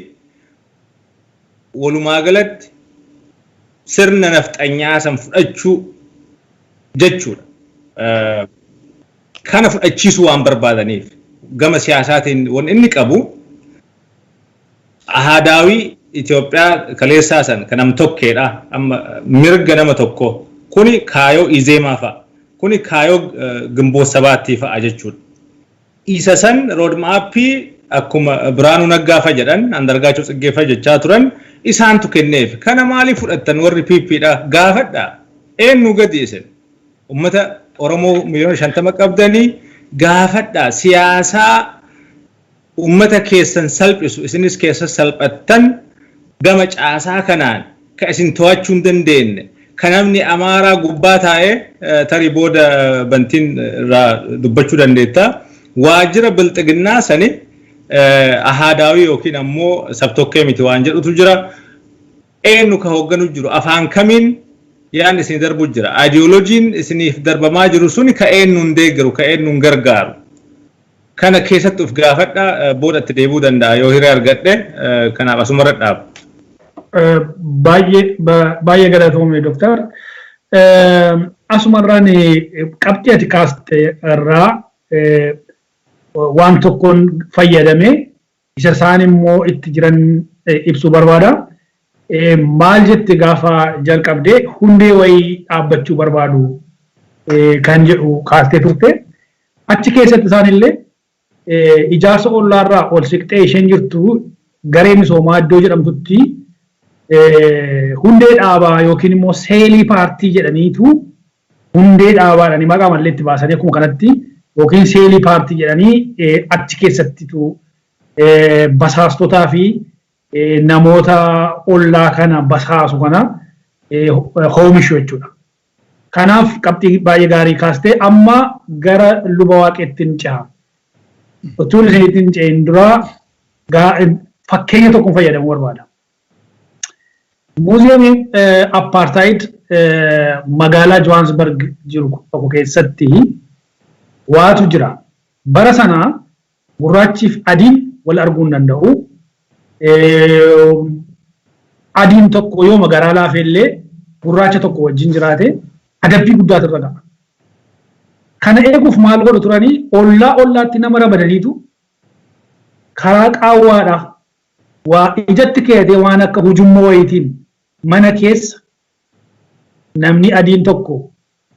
walumaa galatti sirna nafxanyaa san fudhachuu jechuudha. Kana fudhachiisuu waan barbaadaniif gama siyaasaatiin wanni inni qabu ahaadaawii Itoophiyaa kaleessaa san kan nam tokkeedha. Amma mirga nama tokko kuni kaayoo Izeemaa fa'a. Kuni kaayoo Ginboot Sabaattii fa'a jechuudha. Isa san roadmapii akkuma Biraanuu Naggaa fa jedhan, Andargaachoo Tsiggee fa jechaa turan isaantu kenneef. Kana maaliif fudhattan warri PPdha? Gaafadha. Eenyu gadi isin? Uummata Oromoo 50 miliyoona qabdanii gaafadha. Siyaasaa uummata keessan salphisu isinis keessa salphattan, gama caasaa kanaan ka isin to'achuu hin dandeenye, ka namni Amaaraa gubbaa taa'ee, tarii booda bantiin irraa dubbachuu dandeetta. Waajjira Bilxiginnaa sani ahaadaawii yookiin ammoo sabtokkee miti waan jedhutu jira. Eenyu ka hoogganu jiru? Afaan kamiin yaadni isinii darbu jira? Ideoloojiin isiniif darbamaa jiru suni ka eenyuun deeggaru, ka eenyuun gargaaru? Kana keessatti of gaafadha, booda itti deebi'uu danda'a yoo hiree argadhe, kanaaf asumarra dhaabu. Baay'ee baay'ee galatoome, Dooktar. Asumarraan qabxii ati kaaste irraa waan tokkoon fayyadame isa isaan immoo itti jiran ibsuu barbaada. Maal jette gaafa jalqabdee? Hundee wayii dhaabbachuu barbaadu kan jedhu kaastee turte. Achi keessatti isaanillee ijaarsa ollaarraa ol siqxee isheen jirtu garee misoomaa iddoo jedhamtutti hundee dhaabaa yookiin immoo seelii paartii jedhaniitu hundee dhaabaadhani maqaa mallee itti baasanii akkuma kanatti yookiin seelii paartii jedhanii achi keessattitu basaastotaa fi namoota ollaa kana basaasu kana oomishu jechuudha. Kanaaf qabxii baay'ee gaarii kaastee amma gara Luba Waaqeetti hin ceha. Utuun isinitti hin cehin dura fakkeenya tokko fayyadamuu barbaada. Muuziyeemiin Apartheid magaalaa Johannesburg jiru tokko keessatti Waatu jira. Bara sana gurraachiif adiin wal arguu hin danda'u. Adiin tokko yoo garaa laafe illee gurraacha tokko wajjin jiraate adabbii guddaatu irra ga'a. Kana eeguuf maal godhu turanii? Ollaa ollaatti nama ramadaniitu karaa qaawwaadhaa waa ijatti keeyatee waan akka hujummoo wayiitiin mana keessa namni adiin tokko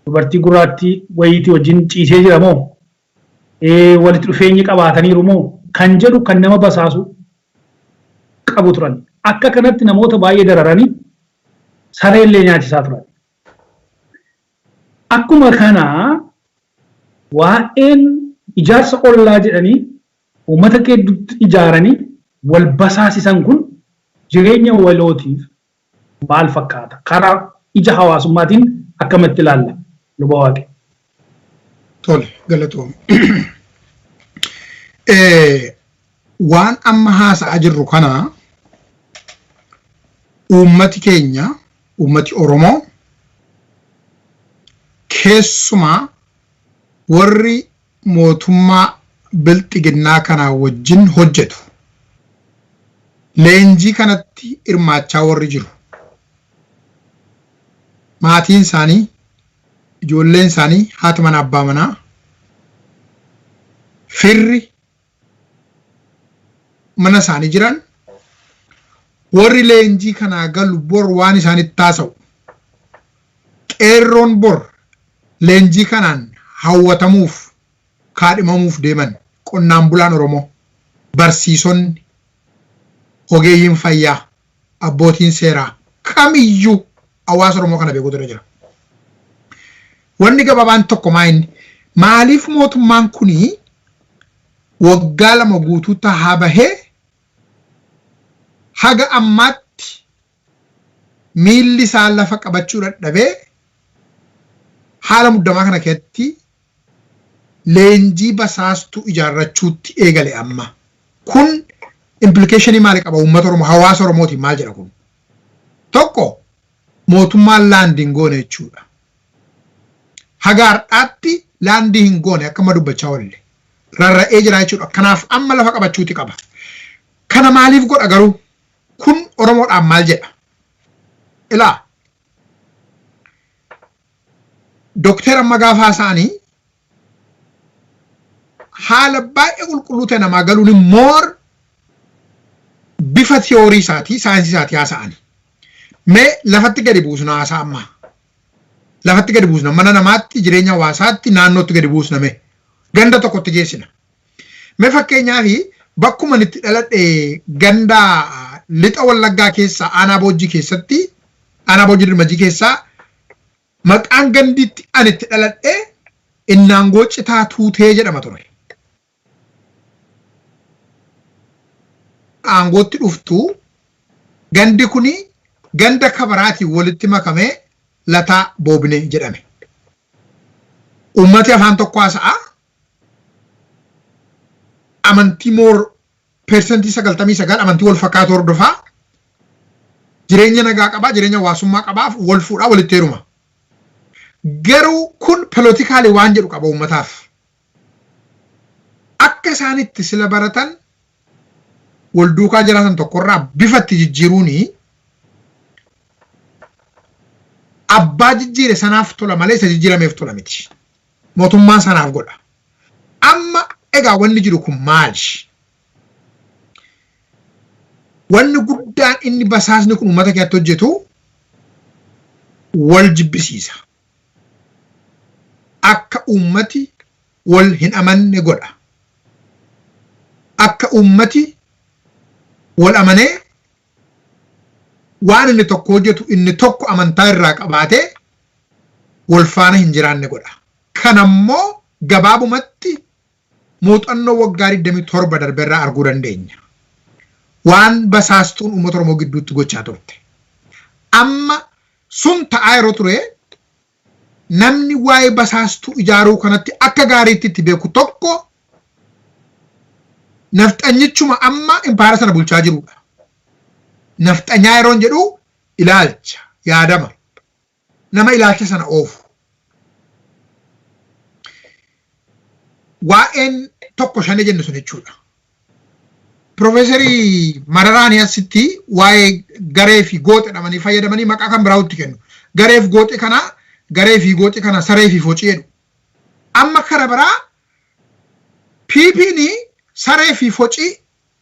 dubartii gurraattii wayiitii wajjin ciisee jira moo, walitti dhufeenyi qabaataniiru moo kan jedhu kan nama basaasu qabu turan. Akka kanatti namoota baay'ee dararanii sareellee nyaachisaa turan. Akkuma kanaa waa'een ijaarsa ollaa jedhanii uummata gidduutti ijaaranii wal basaasisan kun jireenya walootiif maal fakkaata? Karaa ija hawaasummaatiin akkamitti ilaalla, Luba Waaqe? Tole, galatoom. Waan amma haasa'aa jirru kana uummati keenya, uummati Oromoo, keessumaa warri mootummaa bilxiginnaa kanaa wajjin hojjetu, leenjii kanatti hirmaachaa warri jiru, maatiin isaanii, ijoolleen isaanii, haati mana, abbaa manaa, firri mana isaanii jiran, warri leenjii kanaa galu bor waan isaanitti taasa'u, qeerroon bor leenjii kanaan hawwatamuuf kaadhimamuuf deeman, qonnaan bulaan Oromoo, barsiisonni, ogeeyyiin fayyaa, abbootiin seeraa, kamiyyuu hawaasa Oromoo kana beekuutu irra jira. Wanni gabaabaan tokko maa inni maaliif mootummaan kunii waggaa 2 guutuu tahaa bahee haga ammaatti miilli isaa lafa qabachuu dadhabee, haala muddamaa kana keessatti leenjii basaastuu ijaarrachuutti eegale amma? Kun implication maali qaba uummata Oromoo, hawaasa Oromootiin maal jedha kun? Tokko, mootummaan land hin goone jechuudha. Haga har'aatti land hin goone, akka amma dubbachaa oolle. Rarra'ee jira jechuudha. Kanaaf amma lafa qabachuuti qaba. Kana maaliif godha garuu? Kun Oromoodhaan maal jedha? Ilaa, Dookter amma gaafa haasa'anii haala baay'ee qulqulluu ta'e namaa galuun immoo bifa tiyoorii isaatii, saayinsii isaatii haasa'ani. Mee lafatti gadi buusna haasaa ammaa. Lafatti gadi buusna, mana namaatti, jireenya hawaasaatti, naannootti gadi buusna, mee ganda tokkotti geessina. Mee fakkeenyaaf bakkuma itti dhaladhe, ganda Lixa Wallaggaa keessaa aanaa Boojjii keessatti, aanaa Boojjii Dirmajii keessaa, maqaan gandiitti ani itti dhaladhe Innaangoo Citaa Tuutee jedhama ture. Aangootti dhuftu gandi kuni ganda kabaraatiin walitti makamee Lataa Boobinee jedhame. Uummati afaan tokko haasa'a. Amantii moor 99% amantii wal fakkaatu hordofaa. Jireenya nagaa qabaa, jireenya hawaasummaa qabaaf, wal fuudhaa, walitti heeruma. Garuu kun politically waan jedhu qaba uummataaf. Akka isaan itti sila baratan, wal duukaa jiraatan tokkorraa bifa itti jijjiiruuni abbaa jijjiire sanaaf tola malee isa jijjiirameef tola miti. Mootummaan sanaaf godha. Amma egaa wanni jiru kun maali? Wanni guddaan inni basaasni kun uummata keessatti hojjetu wal jibbisiisa. Akka uummati wal hin amanne godha. Akka uummati wal amanee waan inni tokko hojjetu inni tokko amantaa irraa qabaatee wal faana hin jiraanne godha. Kanammoo gabaabumatti muuxannoo waggaa 27 darberraa arguu dandeenya. Waan basaastuun uummata Oromoo gidduutti gochaa turte. Amma sun ta'aa yeroo ture, namni waa'ee basaastuu ijaaruu kanatti akka gaariitti itti beeku tokko nafxanyichuma amma impaayera sana bulchaa jirudha. Nafxanyaa yeroon jedhu ilaalcha, yaadama. Nama ilaalcha sana oofu. Waa'een tokko shanee jennu sun jechuudha. Piroofeesarii Mararaan asitti waa'ee garee fi gooxe jedhamanii fayyadamanii maqaa kan biraa itti kennu. Garee fi gooxe kana, garee fi gooxe kana saree fi focii jedhu. Amma kara biraa PP'n saree fi focii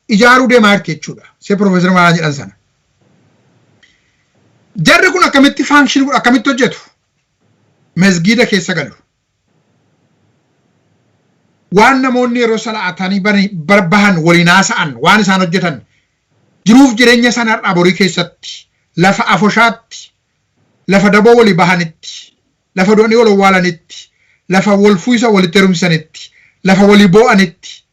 ijaaruu deemaa jirti jechuudha. See Piroofeesar Mararaan jedhan sana. Jarri kun akkamitti function kun akkamitti hojjetu? Masgiida keessa galu. Waan namoonni yeroo sala'atanii bahan waliin haasa'an, waan isaan hojjetan, jiruuf jireenya sana har'aa borii keessatti, lafa afoshaatti, lafa daboo walii bahanitti, lafa du'anii wal owwaalanitti, lafa wal fuuysa walitti heerumsanitti, lafa walii boo'anitti,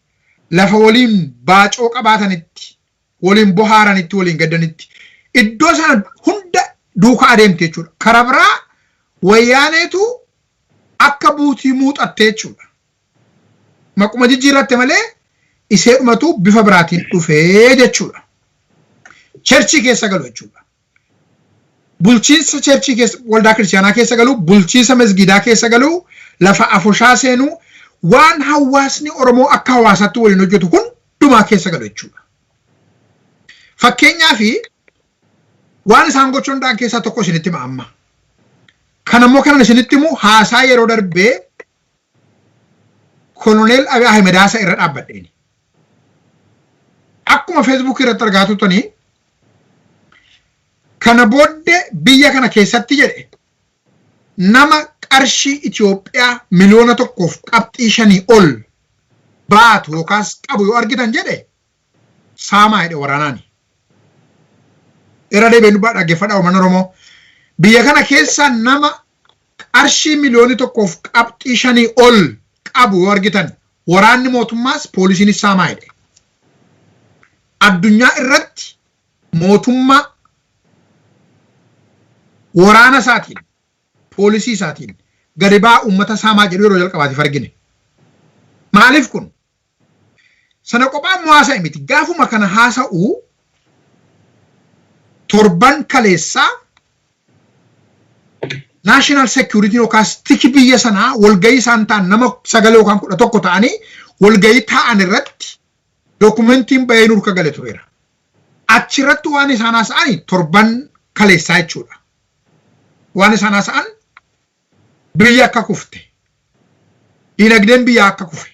lafa waliin baacoo qabaatanitti, waliin bohaaranitti, waliin gaddanitti, iddoo sana hunda duukaa adeemte jechuudha. Karaa biraa Wayyaaneetu akka buutii muuxatte jechuudha. Maquma jijjiirratte malee iseedhumatu bifa biraatiin dhufee jechuudha. Churchii keessa galu jechuudha. Bulchiinsa churchii keessa, waldaa kiristaanaa keessa galu, bulchiinsa masgiidaa keessa galu, lafa afoshaa seenuu, waan hawaasni Oromoo akka hawaasaatti waliin hojjetu hundumaa keessa galu jechuudha. Fakkeenyaaf, waan isaan gochuu danda'an keessaa tokko isinitti hima amma. Kan ammoo kanan isinitti himu haasaa yeroo darbee Koloneel Abiy Ahmed haasa irra dhaabbadheeni. Akkuma Feesbuuk irratti argaa turtanii, kana booddee biyya kana keessatti jedhe, nama qarshii Itoophiyaa 1.5 miliyoona ol baatu yookaas qabu yoo argitan jedhe, saamaa jedhe waraanaani. Irra deebiin dubbaa dhaggeeffadhaa, uummata Oromoo. Biyya kana keessa nama qarshii 1.5 miliyoona ol qabu yoo argitan, waraanni mootummaas poolisiinis saamaa jedhe. Addunyaa irratti mootummaa waraana isaatiin, poolisii isaatiin gadi ba'aa uummata saamaa jedhu yeroo jalqabaatiif argine. Maaliif kun? Sana kophaa immoo haasa'e miti. Gaafuma kana haasa'u, torban kaleessaa National Security yookaas tiki biyya sanaa walgahii isaan ta'an, nama 9 yookaan 11 ta'anii walgahii taa'an irratti dookumentiin bahee nurka gale tureera. Achirratti waan isaan haasa'an torban kaleessaa jechuudha. Waan isaan haasa'an, biyya akka kufte, dinagdeen biyyaa akka kufe,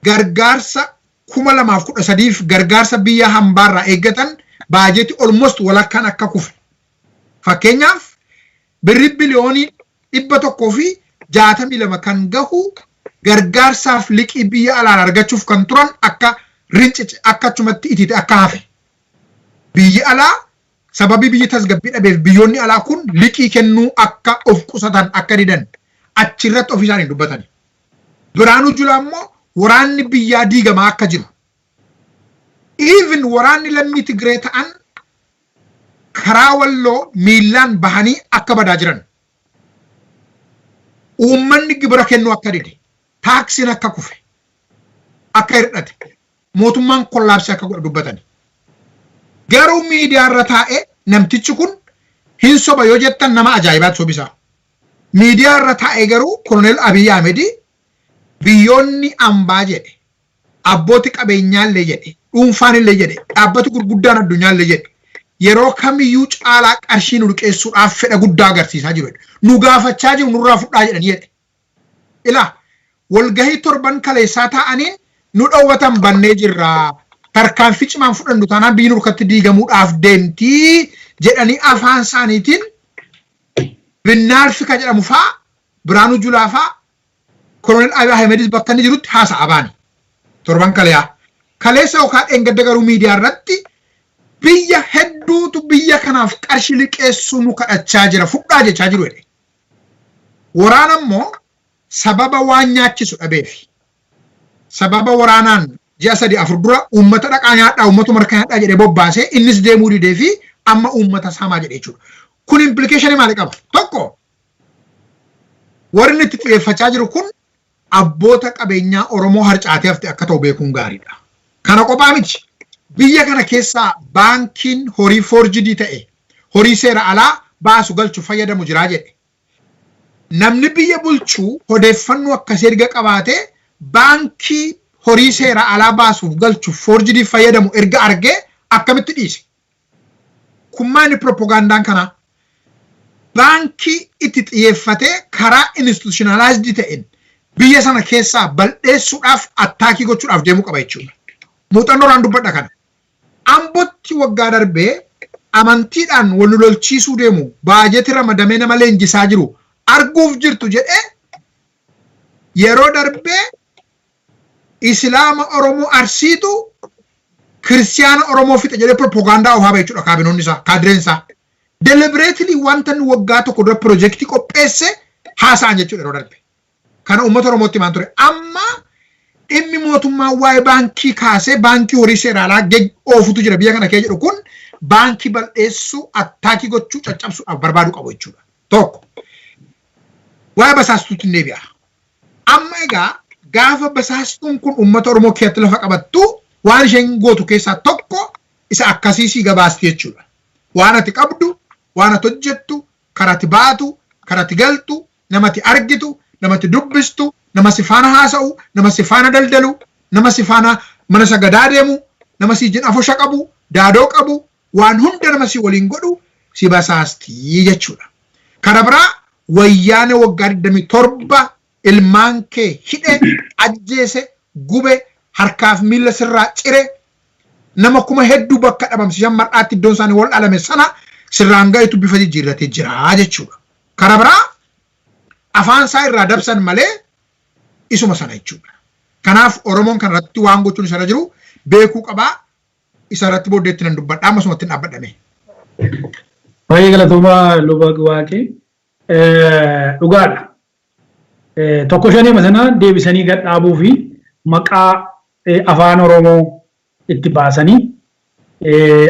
gargaarsa 2013f gargaarsa biyya hambaarraa eeggatan baajetii almost walakkaan akka kufe. Fakkeenyaaf, birri 162 biliyoonii kan gahu gargaarsaaf liqii biyya alaan argachuuf kan turan akka rincice, akka achumatti itite, akka hafe. Biyyi alaa sababii biyyi tasgabbii dhabeef biyyoonni alaa kun liqii kennuu akka of qusatan, akka didan achirratti ofii isaanii dubbatani. Biraanuu Julaa immoo waraanni biyyaa diigamaa akka jiru. Even waraanni lammii Tigree ta'an karaa Walloo miillaan bahanii akka badaa jiran. Uummanni gibira kennuu akka dide, taaksiin akka kufe, akka hir'ate, mootummaan collapse akka godhe dubbatani. Garuu miidiyaa irra taa'ee namtichi kun hin soba yoo jettan, nama ajaa'ibaatti sobisaa. Miidiyaa irra taa'ee garuu Koloneel Abiy Ahmed biyyoonni ambaa jedhe, abbooti qabeenyaallee jedhe, dhuunfaanillee jedhe, dhaabbati gurguddaan addunyaallee jedhe, yeroo kamiyyuu caalaa qarshii nu liqeessuudhaaf fedha guddaa agarsiisaa jiru. Nu gaafachaa jiru, nurraa fudhaa jedhanii jedhe. Ilaa, walgahii torban kaleessaa taa'aniin nu dhowwatan bannee jirra. Tarkaanfii cimaan fudhannu taanaan biyyi nurkatti diigamuudhaaf deemtii jedhanii afaan isaaniitiin Binnaalfi ka jedhamu faa, Biraanuu Julaa faa, Koloneel Abiy Ahmedis bakka inni jirutti haasa'a baani. Torban kaleyaa. Kaleessa yookaan dheengadda garuu miidiyaa irratti biyya hedduutu biyya kanaaf qarshii liqeessuu nu kadhachaa jira, fudhaa jechaa jiru jedhe. Waraana immoo sababa waan nyaachisu dhabeefi sababa waraanaan ji'a 3-4 dura uummata dhaqaa nyaadhaa, uummatuma harka nyaadhaa jedhee bobbaasee innis deemuu didee fi amma uummata saamaa jedhe jechuudha. Kun implicationii maalii qaba? Tokko, warri inni itti xiyyeeffachaa jiru kun abboota qabeenyaa Oromoo harcaatee hafte akka ta'u beekuun gaariidha. Kana qophaa miti. Biyya kana keessaa baankiin horii forged ta'e, horii seera alaa baasu galchu fayyadamu jiraa jedhe. Namni biyya bulchuu odeeffannoo akkasii erga qabaatee, baankii horii seera alaa baasuuf galchuuf forged fayyadamu erga argee, akkamitti dhiise? Kun maali propagandaan kanaa? Baankii itti xiyyeeffatee karaa institutionalized ta'een biyya sana keessaa bal'eessuudhaaf attack gochuudhaaf deemuu qaba jechuudha. Muuxannoodhaan dubbadha kana. Ambotti waggaa darbee amantiidhaan wal lolchiisuu deemu, baajeti ramadamee nama leenjisaa jiru arguuf jirtu jedhee, yeroo darbee Islaama Oromoo Arsiitu Kiristiyaana Oromoo fixe jedhee propagaandaa oofaa jechuudha kaabinoonni isaa, kaadireen isaa. Deliberately wanta inni waggaa tokko dura piroojeektii qopheesse haasa'an jechuudha yeroo darbe. Kana uummata Oromootti himaan ture. Amma dhimmi mootummaa waa'ee baankii kaasee, baankii horii seera alaa oofutu jira biyya kana keessa jedhu kun, baankii bal'eessuu, attack gochuu, caccabsuudhaaf barbaadu qabu jechuudha. Tokko. Waa'ee basaastuutti hin deebi'a. Amma egaa gaafa basaastuun kun uummata Oromoo keessatti lafa qabattu, waan isheen gootu keessaa tokko isa akkasii si gabaasti jechuudha. Waan ati qabdu, waan ati hojjettu, karaa ati baatu, karaa ati galtu, nama ati argitu, nama ati dubbistu, nama si faana haasa'u, nama si faana daldalu, nama si faana mana sagadaa deemu, nama si jin afosha qabu, daadoo qabu, waan hunda nama si waliin godhu si basaastii jechuudha. Kara biraa Wayyaane waggaa 27 ilmaan kee hidhe, ajjeese, gube, harkaaf miila sirraa cire, nama kuma hedduu bakka dhabamsiisan mar'aatti iddoon isaanii wal dhalame sana sirraan ga'itu bifa jijjiirratee jira jechuudha. Kara biraa afaan isaa irraa dabsan malee isuma sana jechuudha. Kanaaf Oromoon kanarratti waan gochuun isarra jiru beekuu qabaa. Isa irratti booddeetti nan dubbadha. Ammasumatti hin dhaabbadhame. Baay'ee galatoomaa, Luba Waaqee. Dhugaadha. Tokko shanii sana deebisanii gad dhaabuu fi maqaa Afaan Oromoo itti baasanii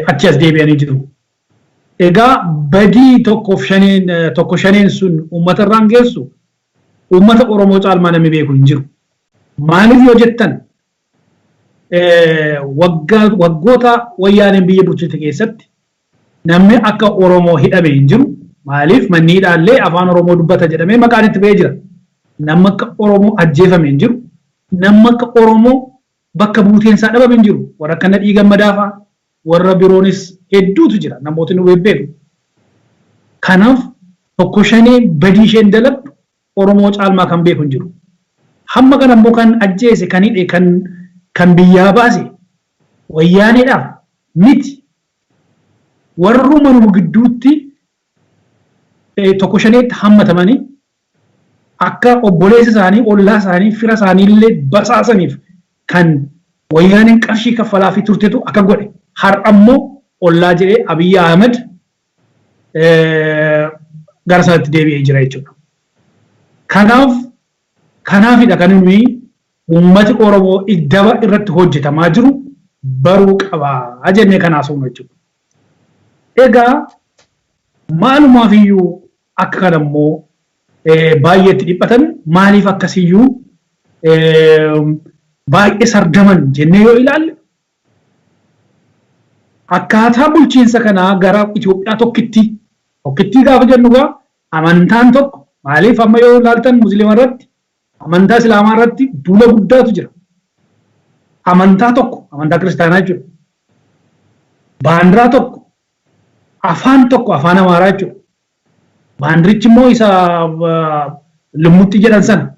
achi as deebi'anii jiru. Egaa badii tokkoof shaneen, tokko shaneen sun uummata irraan geessu uummata Oromoo caalmaa namni beeku hin jiru. Maaliif yoo jettan, waggoota Wayyaaneen biyya bulchite keessatti namni akka Oromoo hidhame hin jiru. Maaliif, manni hidhaallee Afaan Oromoo dubbata jedhamee maqaan itti ba'ee jira. Namni akka Oromoo ajjeefame hin jiru. Namni akka Oromoo bakka buuteen isaa dhabame hin jiru. Warra akka Nadhii Gammadaa fa'a, warra biroonis hedduutu jira, namootni nu bebbeeku. Kanaaf tokko shanee badii isheen dalagdu Oromoo caalmaa kan beeku hin jiru. Hamma kana immoo kan ajjeese, kan hidhe, kan biyyaa baase Wayyaaneedhaaf miti. Warruma nu gidduutti tokko shaneetti hammatamanii akka obboleessa isaanii, ollaa isaanii, fira isaanii illee basaasaniif kan Wayyaaneen qarshii kaffalaa fi turtetu akka godhe. Har'a immoo ollaa jedhee Abiyyi Ahmed gara sanatti deebi'ee jira jechuudha. Kanaaf, kanaafidha kan nuyi uummati Oromoo daba irratti hojjetamaa jiru baruu qabaa jennee kan haasofnu jechuudha. Egaa maalumaaf iyyuu akka kana immoo baay'eetti dhiphatan, maaliif akkasiyyuu baay'ee sardaman jennee yoo ilaalle, akkaataa bulchiinsa kanaa gara Itoophiyaa tokkitti tokkittii gaafa jennu gaa amantaan tokko, maaliif amma yoo ilaaltan Musliima irratti, amantaa Islaamaa irratti duula guddaatu jira. Amantaa tokko, amantaa Kiristaanaa jechuudha. Baandiraa tokko, afaan tokko, Afaan Amaaraa jechuudha. Baandirichi immoo isa lummuxxii jedhan sana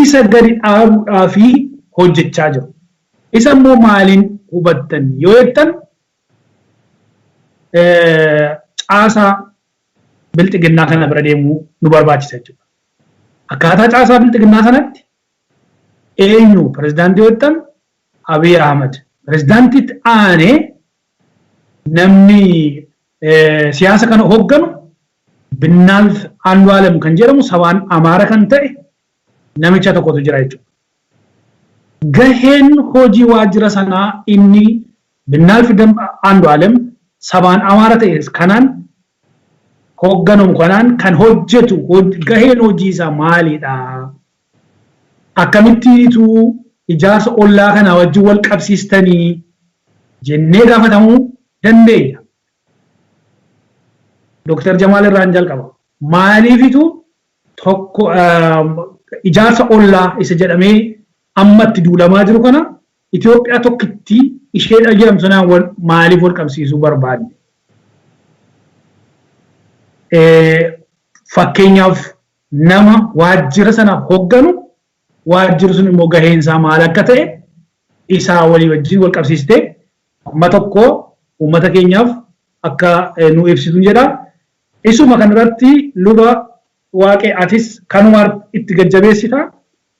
isa gadi dhaabuudhaa fi hojjechaa jiru. Isa immoo maaliin hubattan yoo jettan, caasaa Bilxiginnaa kana bira deemuu nu barbaachisa jechuudha. Akkaataa caasaa Bilxiginnaa sanatti eenyu pirezidaantii yoo jettan, Abiy Ahmad. Pirezidaantiitti aanee namni siyaasa kana hoogganu Binnaalf Andu'aalem kan jedhamu, sabaan Amaara kan ta'e namicha tokkotu jira jechuudha. Gaheen hojii waajjira sanaa inni Binnaalf Andu'aalem sabaan Amaara ta'e kanaan hoogganamu kanaan kan hojjetu, gaheen hojii isaa maalidha? Akkamittiitu ijaarsa ollaa kanaa wajjin wal qabsiistanii jennee gaafatamuu dandeenya. Dooktar Jamaal irraan jalqaba. Maaliifitu Tokko, ijaarsa ollaa isa jedhamee amma itti duulamaa jiru kana Itoophiyaa tokkitti isheedha jedhamtu sanaan maaliif wal qabsiisuu barbaadne? Fakkeenyaaf, nama waajjira sana hogganu, waajjirri sun immoo gaheen isaa maal akka ta'e isaa walii wajjin wal qabsiistee amma tokko uummata keenyaaf akka nu ibsitu jedha. Isuma kanarratti, luba Waaqee, atis kanuma itti gajjabeessita,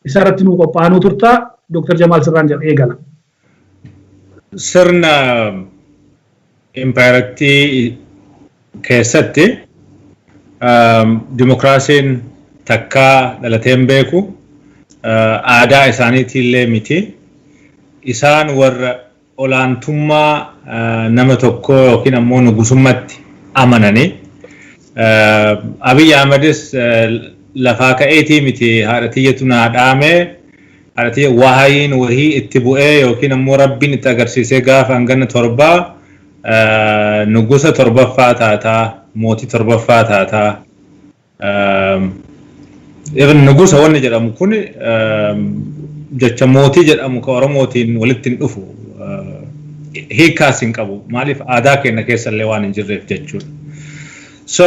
isa irratti nu qophaa'anuu turta. Dr. Jamaal, sirraan jedha eegala. Sirna impaayarattii keessatti dimokiraasiin takkaa dhalatee hin beeku, aadaa isaaniitiillee miti. Isaan warra olaantummaa nama tokkoo yookiin ammoo nugusummaatti amananii. Abiy Ahmedis lafaa ka'eetii miti, haadha tiyyatu naa dhaame, haadha tiyya wahayiin wahii itti bu'ee yookiin ammoo Rabbiin itti agarsiisee gaafa hangana 7 nugusa torbaffaa taataa, mootii torbaffaa taataa. Even nugusa wanni jedhamu kun jecha mootii jedhamu ka Oromootiin walitti hin dhufu. Hiikkaas hin qabu. Maaliif? Aadaa keenya keessa illee waan hin jirreef jechuudha. So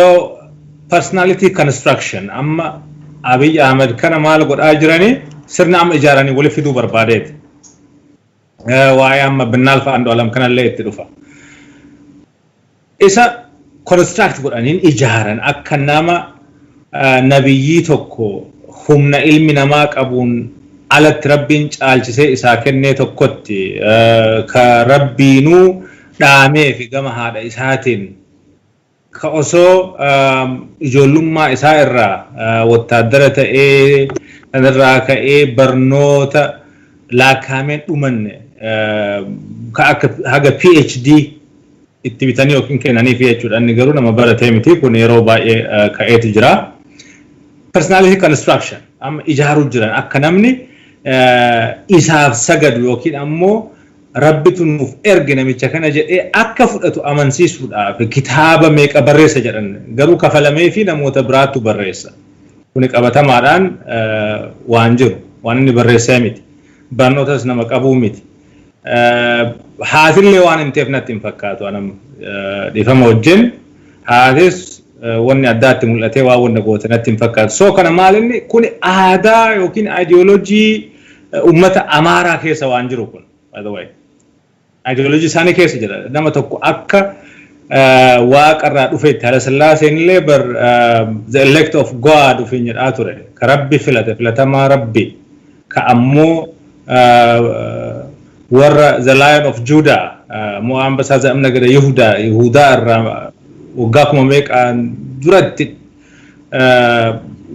personality construction amma Abiy Ahmed kana maal godhaa jiranii, sirna amma ijaaranii walitti fiduu barbaadeeti. Waa'ee amma Binnaalfa Andu'aalam kanallee itti dhufa. Isa construct godhaniin ijaaran, akka nama nabiyyii tokko humna ilmi namaa qabuun alatti Rabbiin caalchisee isaa kennee tokkotti, ka Rabbiinuu dhaamee fi gama haadha isaatiin, ka osoo ijoollummaa isaa irraa wattaaddara ta'ee, sanirraa ka'ee barnoota laakkaameen dhumanne ka akka haga PhD itti bitanii yookiin kennaniif jechuudha. Inni garuu nama baratee miti, kun yeroo baay'ee ka'eetu jira. Personality construction amma ijaaruu jiran, akka namni isaaf sagadu yookiin ammoo Rabbitu nuuf erge namicha kana jedhee akka fudhatu amansiisuudhaaf kitaaba meeqa barreessa jedhan, garuu kafalamee fi namoota biraattu barreessa. Kuni qabatamaadhaan waan jiru, waan inni barreessee miti. Barnootas nama qabuu miti. Haatillee waan hin ta'eef natti hin fakkaatu, anam dhiifama wajjin, haatis wanni addaatti mul'atee waan wanna goote natti hin fakkaatu. So kana maal, inni kuni aadaa yookiin ideoloojii uummata Amaaraa keessa waan jiru kun, by the way. Ideoloojii isaanii keessa jira. Nama tokko akka waaqarraa dhufeetti. Haala Sillaaseen illee bar the elect of God ofiin jedhaa ture. Ka Rabbi filate, filatamaa Rabbi. Ka ammoo warra the Lion of Judah, mo'aa Ambasaa Za'amna gada Yihudaa, Yihudaa irraa waggaa kuma meeqaan duratti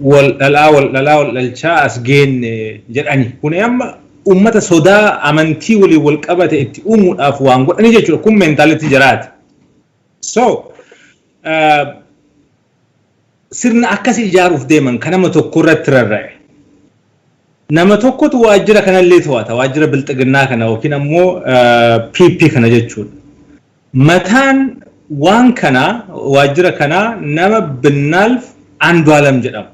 wal dhalaa, wal dhalaa, wal dhalchaa as geenne jedhani. Kun amma ummata sodaa amantii waliin wal qabate itti uumuudhaaf waan godhanii jechuudha. Kun mentality jiraati. So sirna akkasii ijaaruuf deeman kan nama tokko irratti rarra'e. Nama tokkotu waajjira kanallee to'ata. Waajjira bilxiginnaa kana yookiin ammoo PP kana jechuudha. Mataan waan kanaa, waajjira kanaa, nama Binnaalf Andu'aalam jedhamu.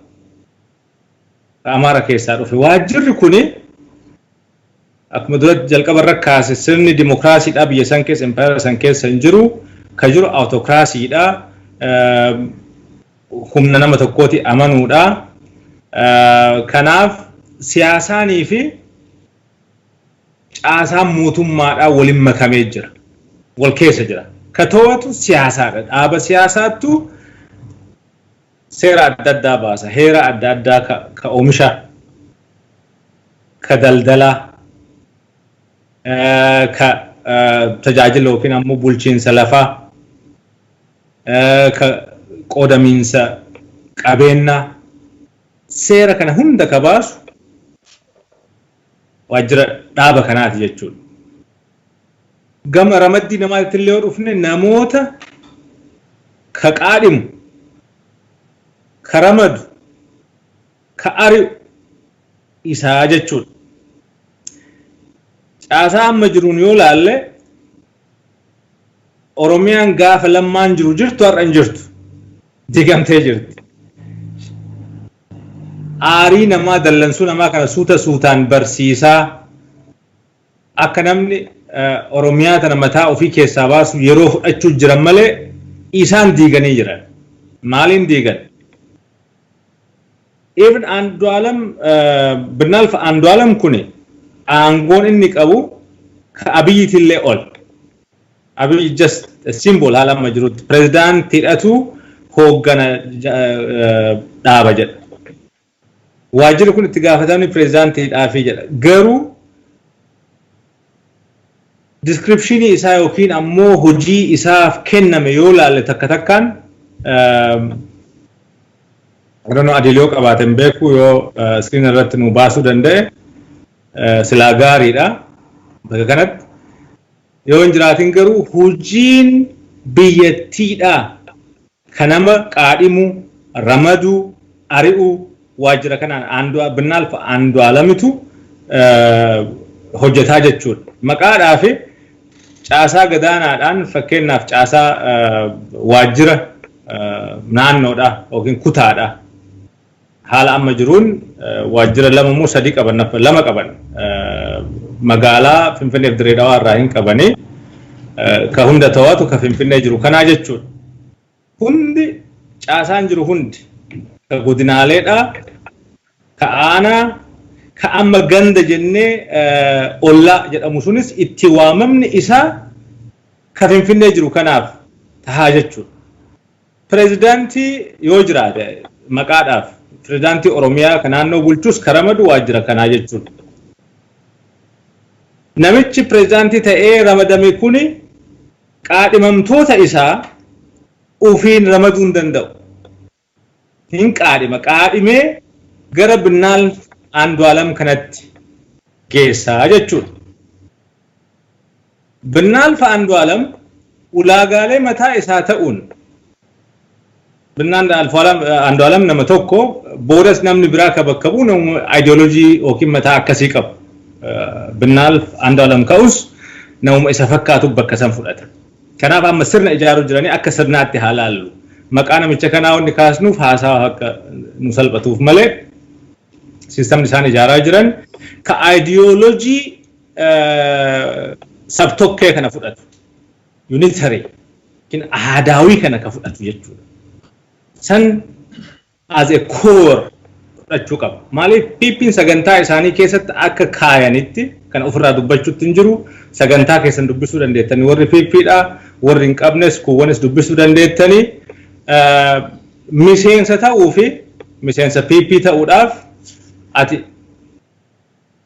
Amaara keessaa dhufe. Waajjirri kuni akkuma duratti jalqaba irra kaase, sirni dimokiraasiidha biyya san keessa, impaayera san keessa hin jiru. Ka jiru autokiraasiidha. Humna nama tokkooti amanuudha. Kanaaf siyaasaanii fi caasaan mootummaadhaa waliin makamee jira. Wal keessa jira. Ka to'atu siyaasaadha. Dhaaba siyaasaattu seera adda addaa baasa. Heera adda addaa ka oomisha, ka daldalaa, ka tajaajila yookiin ammoo bulchiinsa lafaa, ka qoodamiinsa qabeenyaa, seera kana hunda ka baasu waajjira dhaaba kanaati jechuudha. Gama ramaddii namaatti illee yoo dhufne, namoota ka qaadhimu, ka ramadu, ka ari'u isaa jechuudha. Caasaa amma jiruun yoo laalle, Oromiyaan gaafa Lammaan jiru jirtu har'a hin jirtu. Digamtee jirti. Aarii namaa, dallansuu namaa kana suuta suutaan barsiisaa akka namni Oromiyaa tana mataa ofii keessaa baasu yeroo fudhachuu jiran malee isaan diiganii jiran. Maaliin diigan? Even Andu'aalam, Binnaalf Andu'aalam kuni aangoon inni qabu ka Abiyyiitillee ol. Abiyyi just a symbol haala amma jirutti. Pirezidaantiidhatu hooggana dhaaba jedha. Waajjirri kun itti gaafatamni pirezidaantiidhaafi jedha. Garuu descriptionii isaa yookiin ammoo hojii isaaf kenname yoo laalle takka takkaan, I don't know, adil yoo qabaate hin beeku, yoo screen irratti nu baasuu danda'e silaa gaariidha. Bakka kanatti yoo hin jiraatin garuu hojiin biyyattiidha kan nama qaadhimu, ramaduu, ari'uu waajjira kanaan Binnaalf Andu'aalamitu hojjetaa jechuudha. Maqaadhaa fi caasaa gadaanaadhaan, fakkeenyaaf caasaa waajjira naannoodha yookiin kutaadha. Haala amma jiruun waajjira lama moo sadii qaban, lama qaban, magaalaa Finfinneef Dirree Dhawaa irraa hin qabanii, ka hunda to'atu ka Finfinnee jiru kanaa jechuudha. Hundi caasaan jiru hundi ka godinaaleedha, ka aanaa, ka amma ganda jennee ollaa jedhamu sunis itti waamamni isaa ka Finfinnee jiru kanaaf tahaa jechuudha. Pireezidaantii yoo jiraate, maqaadhaaf pireezidaantii Oromiyaa ka naannoo bulchus ka ramadu waajjira kanaa jechuudha. Namichi pireezidaantii ta'ee ramadame kuni qaadhimamtoota isaa ufiin ramaduu hin danda'u. Hin qaadhima. Qaadhimee gara Binnaal Andu'aalam kanatti geessaa jechuudha. Binnaalf Andu'aalam ulaagaalee mataa isaa ta'uun, Binnaan Andu'aalam nama tokko, boodas namni biraa ka bakka bu'u nama ideoloojii yookiin mataa akkasii qabu. Binnaalf Andu'aalam ka'us namuma isa fakkaatu bakka san fudhata. Kanaaf amma sirna ijaaruu jiranii akka sirnaatti haa laallu. Maqaa namicha kanaa wanni kaasnuuf haasawa akka nu salphatuuf malee, siistamni isaan ijaaraa jiran ka ideoloojii sabtokkee kana fudhatu. Unitary yookiin aadaawii kana ka fudhatu jechuudha. San as a core fudhachuu qaba. Maaliif? PP'n sagantaa isaanii keessatti akka kaayanitti kan ofirraa dubbachuutti hin jiru. Sagantaa keessan dubbisuu dandeettanii warri PPdha, warri hin qabnes kuuwwanis dubbisuu dandeettanii, miseensa ta'uu fi miseensa PP ta'uudhaaf ati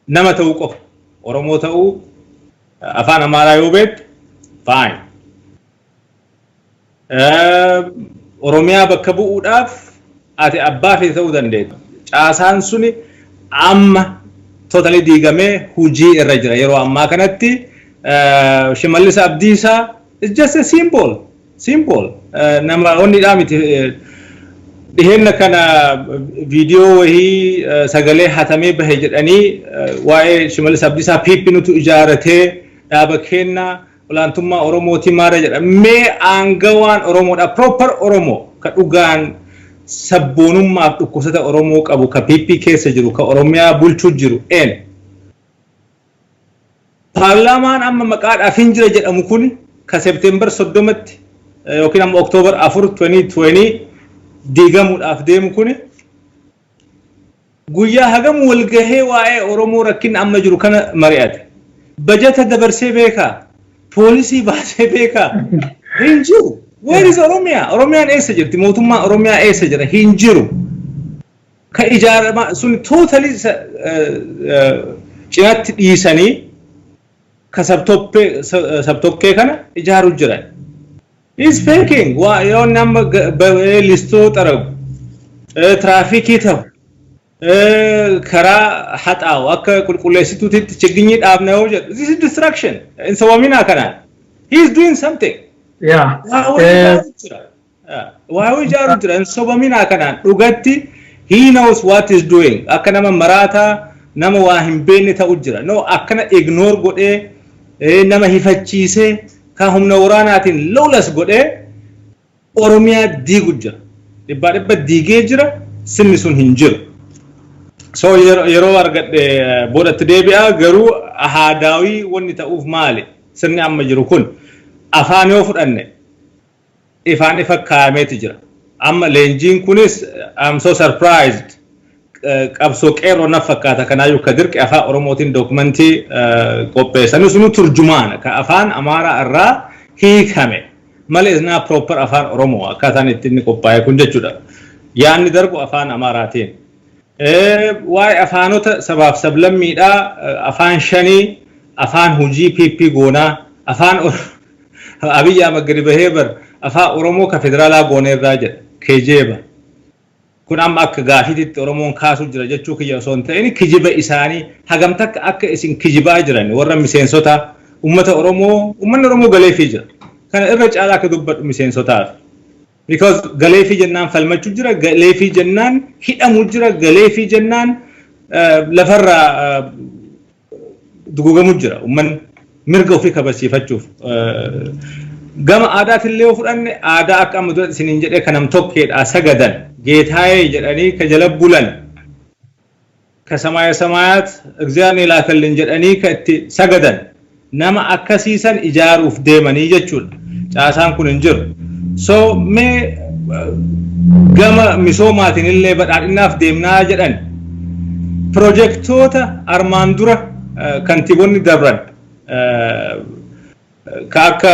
nama ta'uu qofa. Oromoo ta'uu, afaan Amaaraa yoo beektu fine. Oromiyaa bakka bu'uudhaaf ati abbaa feete ta'uu dandeetta. Caasaan suni amma totally diigamee hujii irra jira. Yeroo ammaa kanatti Shimallis Abdiisaa is just a symbol. Symbol. Nama onnidhaa miti. Dhiheenna kana viidiyoo wahii sagalee hatamee bahe jedhanii waa'ee Shimallis Abdiisaa PP nutu ijaaratee dhaaba kennaa olaantummaa Oromootii maara jedha. Mee aangawaan Oromoodha. Proper Oromoo ka dhugaan sabboonummaaf dhukkubsata Oromoo qabu ka PP keessa jiru ka Oromiyaa bulchuu jiru een. Paarlaamaan amma maqaadhaaf hin jira jedhamu kun ka September 30tti yookiin amma October 4 2020 diigamuudhaaf deemu kun guyyaa hagam walgahee waa'ee Oromoo rakkinna amma jiru kana mari'ate? Bajata dabarsee beekaa? Poolisii baasee beekaa? Hin jiru. Where is Oromiyaa? Oromiyaan eessa jirti? Mootummaan Oromiyaa eessa jira? Hin jiru. Ka ijaarama sun totally cinatti dhiisanii ka sabtokkee kana ijaaruu jiran. He's faking. Waa yoo nama listoo xaragu, tiraafikii ta'u, karaa haxaa'u, akka qulqulleessituutitti chiginyii dhaabna yoo jedhu, this is destruction. Hin sabaminaa kanaan. He is doing something. Waa ijaaru jira. Hin sobaminaa kanaan. Dhugatti he knows what is doing. Akka nama maraataa, nama waa hin beekne ta'u jira. No, akkana ignore godhee, nama hifachiisee, kan humna waraanaatiin lawless godhee Oromiyaa diigu jira. Dhibbaa dhibba diigee jira. Sirni sun hin jiru. So yeroo argadhe boodatti deebi'a. Garuu haadaawii wanni ta'uuf maali? Sirni amma jiru kun afaan yoo fudhanne ifaan ifa kaayameeti jira. Amma leenjiin kunis, I'm so surprised, qabsoo qeerroo na fakkaata. Kanaayyuu ka dirqi afaan Oromootiin dookumentii qopheessan sunu turjumaana ka afaan Amaaraa irraa hiikame malee is not proper afaan Oromoo akkaataan itti inni qophaa'e kun jechuudha. Yaanni darbu afaan Amaaraatiin. Waa'ee afaanota sabaaf sablammiidhaa, afaan shanii afaan hojii PP goonaa, afaan Abiyyi Ahmad gadi bahee bar afaan Oromoo ka federaalaa gooneerraa jedha keejeeba. Kun amma akka gaafiitti Oromoon kaasuu jira jechuu kiyya osoo hin ta'in, kijiba isaanii hagam takka akka isin kijibaa jiran warra miseensota uummata Oromoo, uummanni Oromoo galeefii jira. Kana irra caalaa akka dubbadhu miseensotaaf. Because galeefii jennaan falmachuu jira, galeefii jennaan hidhamuu jira, galeefii jennaan lafarraa dugugamuu jira uummanni mirga ofii kabasiifachuuf. Gama aadaatillee yoo fudhanne, aadaa akka amma dura isiniin jedhee kan nam-tokkeedha sagadan geetaayee jedhanii ka jala bulan, ka samaaya samaayaat እግዚአብሔር የላከልን jedhanii ka itti sagadan, nama akkasiisan ijaaruuf deemanii jechuudha. Caasaan kun hin jiru. So mee gama misoomaatiin illee badhaadhinaaf deemnaa jedhan, pirojektoota armaan dura kantiibonni dabran ka akka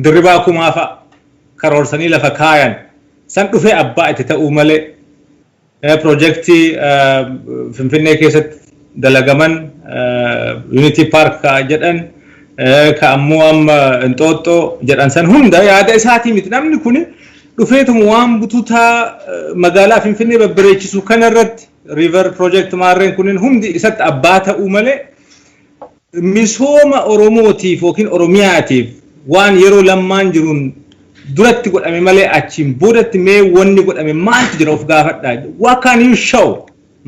Dirribaa Kumaa fa'a karoorsanii lafa kaayan san dhufee abbaa itti ta'uu malee, pirojektii Finfinnee keessatti dalagaman, Unity Park ka jedhan, ka ammoo amma Inxooxxoo jedhan san hunda yaada isaatii miti. Namni kun dhufeetuma waan bututaa magaalaa Finfinnee babbareechisu kanarratti river project maarreen kunneen hundi isatti abbaa ta'uu malee, misooma Oromootiif yookiin Oromiyaatiif waan yeroo lammaan jiruun duratti godhame malee achiin boodatti mee wanni godhame maaltu jira of gaafadhaa. What can you show?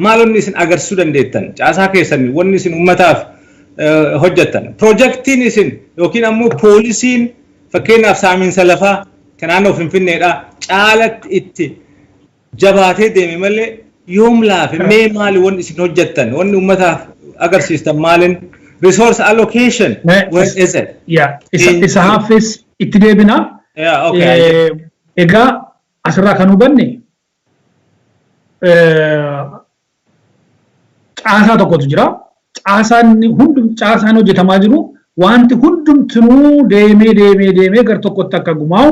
Maal wanni isin agarsiisuu dandeettan? Caasaa keessan wanni isin uummataaf hojjettan. Pirojektiin isin yookiin ammoo poolisiin, fakkeenyaaf saamiinsa lafaa kan naannoo Finfinneedha, caalatti itti jabaatee deeme malee yoom laafe? Mee maali wanni isin hojjettan, wanni uummataaf agarsiistan maalin? Resource allocation, where is it? Yeah, isa hafes itti deebina. Yeah, okay. Egaa asirraa kan hubanne caasaa tokkotu jira. Caasaan hundum caasaan hojjetamaa jiru wanti hundumtinuu deemee deemee deemee gar tokkotti akka gumaa'u,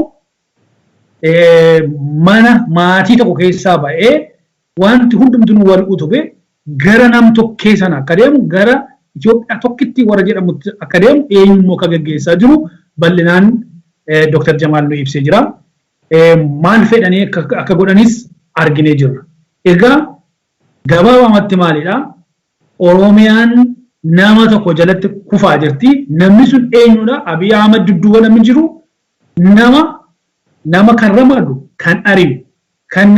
mana maatii tokko keessaa ba'ee wanti hundumtinuu wal utube gara nam tokkee sana akka deemu, gara Itoophiyaa tokkitti warra jedhamutti akka deemu, eenyummoo akka gaggeessaa jiru bal'inaan Dr. Jamaal nu ibsee jira. Maal fedhanii akka godhanis arginee jirra. Egaa gabaabamatti maalidha? Oromiyaan nama tokko jalatti kufaa jirti. Namni sun eenyudha? Abiy Ahmad dudduuba namni jiru nama kan ramadu, kan ari'u, kan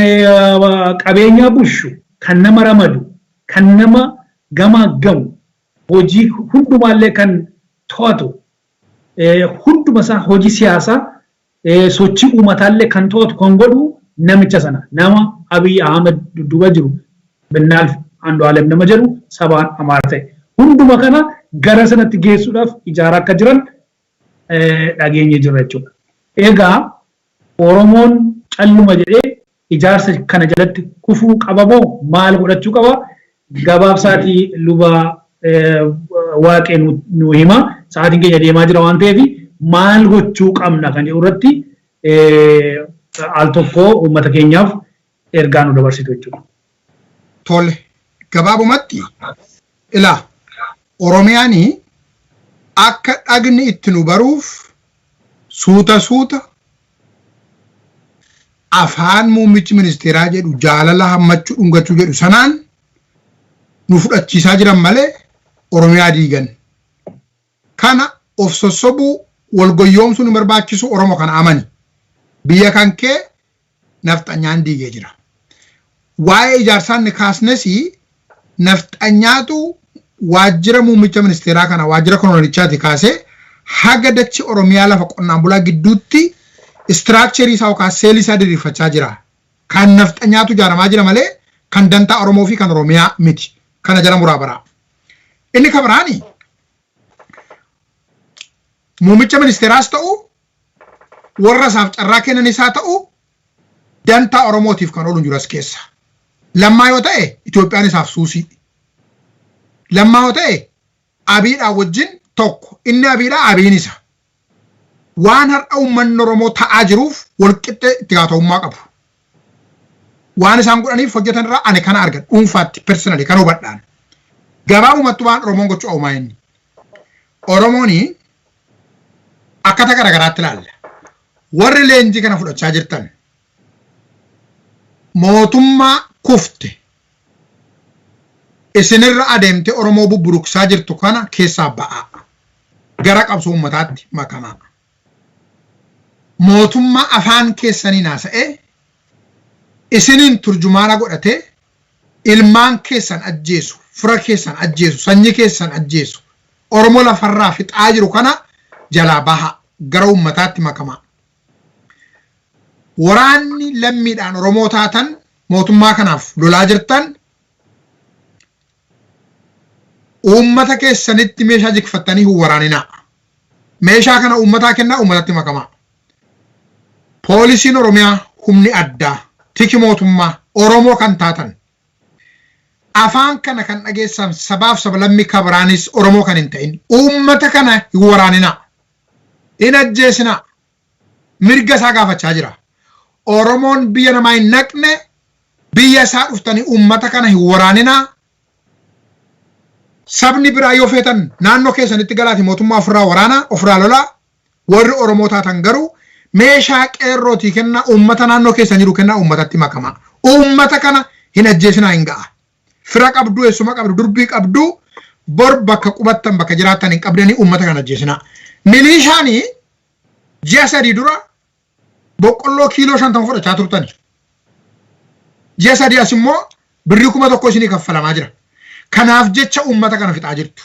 qabeenyaa bushu, kan nama ramadu, kan nama gamaa gamu, hojii hundumaallee kan to'atu, hunduma isaa hojii siyaasaa, sochii uummataallee kan to'atu, kan godhu namicha sana, nama Abiy Ahmad dudduuba jiru, Binnaalf Andu'aalem nama jedhu, sabaan Amaara ta'e. Hunduma kana gara sanatti geessuudhaaf ijaaraa akka jiran dhageenye jirra jechuudha. Egaa Oromoon calluma jedhee ijaarsa kana jalatti kufuu qaba moo maal godhachuu qaba? Gabaabsaatii luba Waaqee nu hima. Sa'aatiin keenya deemaa jira waan ta'eef, maal gochuu qabna kan jedhu irratti al tokko uummata keenyaaf ergaa nu dabarsitu jechuudha. Tole, gabaabumatti ilaa, Oromiyaan akka dhagni itti nu baruuf suuta suuta afaan muummichi ministeeraa jedhu, jaalala hammachuu dhungachuu jedhu sanaan nu fudhachiisaa jiran malee Oromiyaa diigan. Kana of sossobuu, wal goyyoomsuu nu barbaachisu. Oromo kana amani. Biyya kan kee nafxanyaan diigee jira. Waa'ee ijaarsaa inni kaasnes, nafxanyaatu waajjira muummicha ministeeraa kana, waajjira kolonelichaati kaasee haga dachi Oromiyaa lafa qonnaan bulaa gidduutti structure isaa yookaan seelii isaa diriirfachaa jira. Kan nafxanyaatu ijaaramaa jira malee Kan dantaa Oromoo fi kan Oromiyaa miti. Kana jala muraa baraa. Inni kan biraani muummicha ministeeraas ta'u, warra isaaf carraa kennanis haa ta'u, dantaa Oromootiif kan oolu jiru as keessa. Lammaa yoo ta'e Itoophiyaan isaaf suusii. Lammaa yoo ta'e Abiidhaa wajjin tokko, inni Abiidhaa, Abiin isa. Waan har'a uummanni Oromoo ta'aa jiruuf walqixxee itti gaafatamummaa qabu. Waan isaan godhaniif hojjetan irraa ani kana argan dhuunfaatti, personally kan hubadhaan. Gabaabumatti waan Oromoon gochuu qabu maa inni? Oromoon akkata garaagaraatti ilaalla. Warri leenjii kana fudhachaa jirtan, mootummaa kufte isinirra adeemte Oromoo bubburuksaa jirtu kana keessaa ba'aa. Gara qabsoo uummataatti makamaa. Mootummaa afaan keessaniin haasa'ee, isiniin turjumaana godhatee, ilmaan keessan ajjeesu, fira keessan ajjeesu, sanyii keessan ajjeesu, Oromoo lafarraa fixaa jiru kana jalaa bahaa, gara uummataatti makamaa. Waraanni lammiidhaan Oromoo taatan mootummaa kanaaf lolaa jirtan, uummata keessanitti meeshaa jikfattanii hin waraaninaa. Meeshaa kana uummataa kennaa, uummatatti makamaa. Poolisiin Oromiyaa, humni addaa, tiki mootummaa Oromoo kan taatan, afaan kana kan dhageessan, sabaaf sablammii kabiraanis Oromoo kan hin ta'in, uummata kana hin waraaninaa. Hin ajjeesinaa. Mirga isaa gaafachaa jira. Oromoon biyya namaa hin naqne, biyya isaa dhuftanii uummata kana hin waraaninaa. Sabni biraa yoo feetan naannoo keessanitti galaati mootummaa ofirraa waraanaa, ofirraa lolaa. Warri Oromoo taatan garuu meeshaa qeerrootii kennaa, uummata naannoo keessan jiru kennaa, uummatatti makamaa. Uummata kana hin ajjeesinaa, hin ga'a. Fira qabdu, eessuma qabdu, durbii qabdu, bor bakka qubattan, bakka jiraattan hin qabdanii, uummata kana ajjeesinaa. Miliishaanii ji'a 3 dura boqqolloo kiiloo 50 fudhachaa turtani. Ji'a 3 as immoo birrii 1000 isinii kaffalamaa jira. Kanaaf jecha uummata kana fixaa jirtu.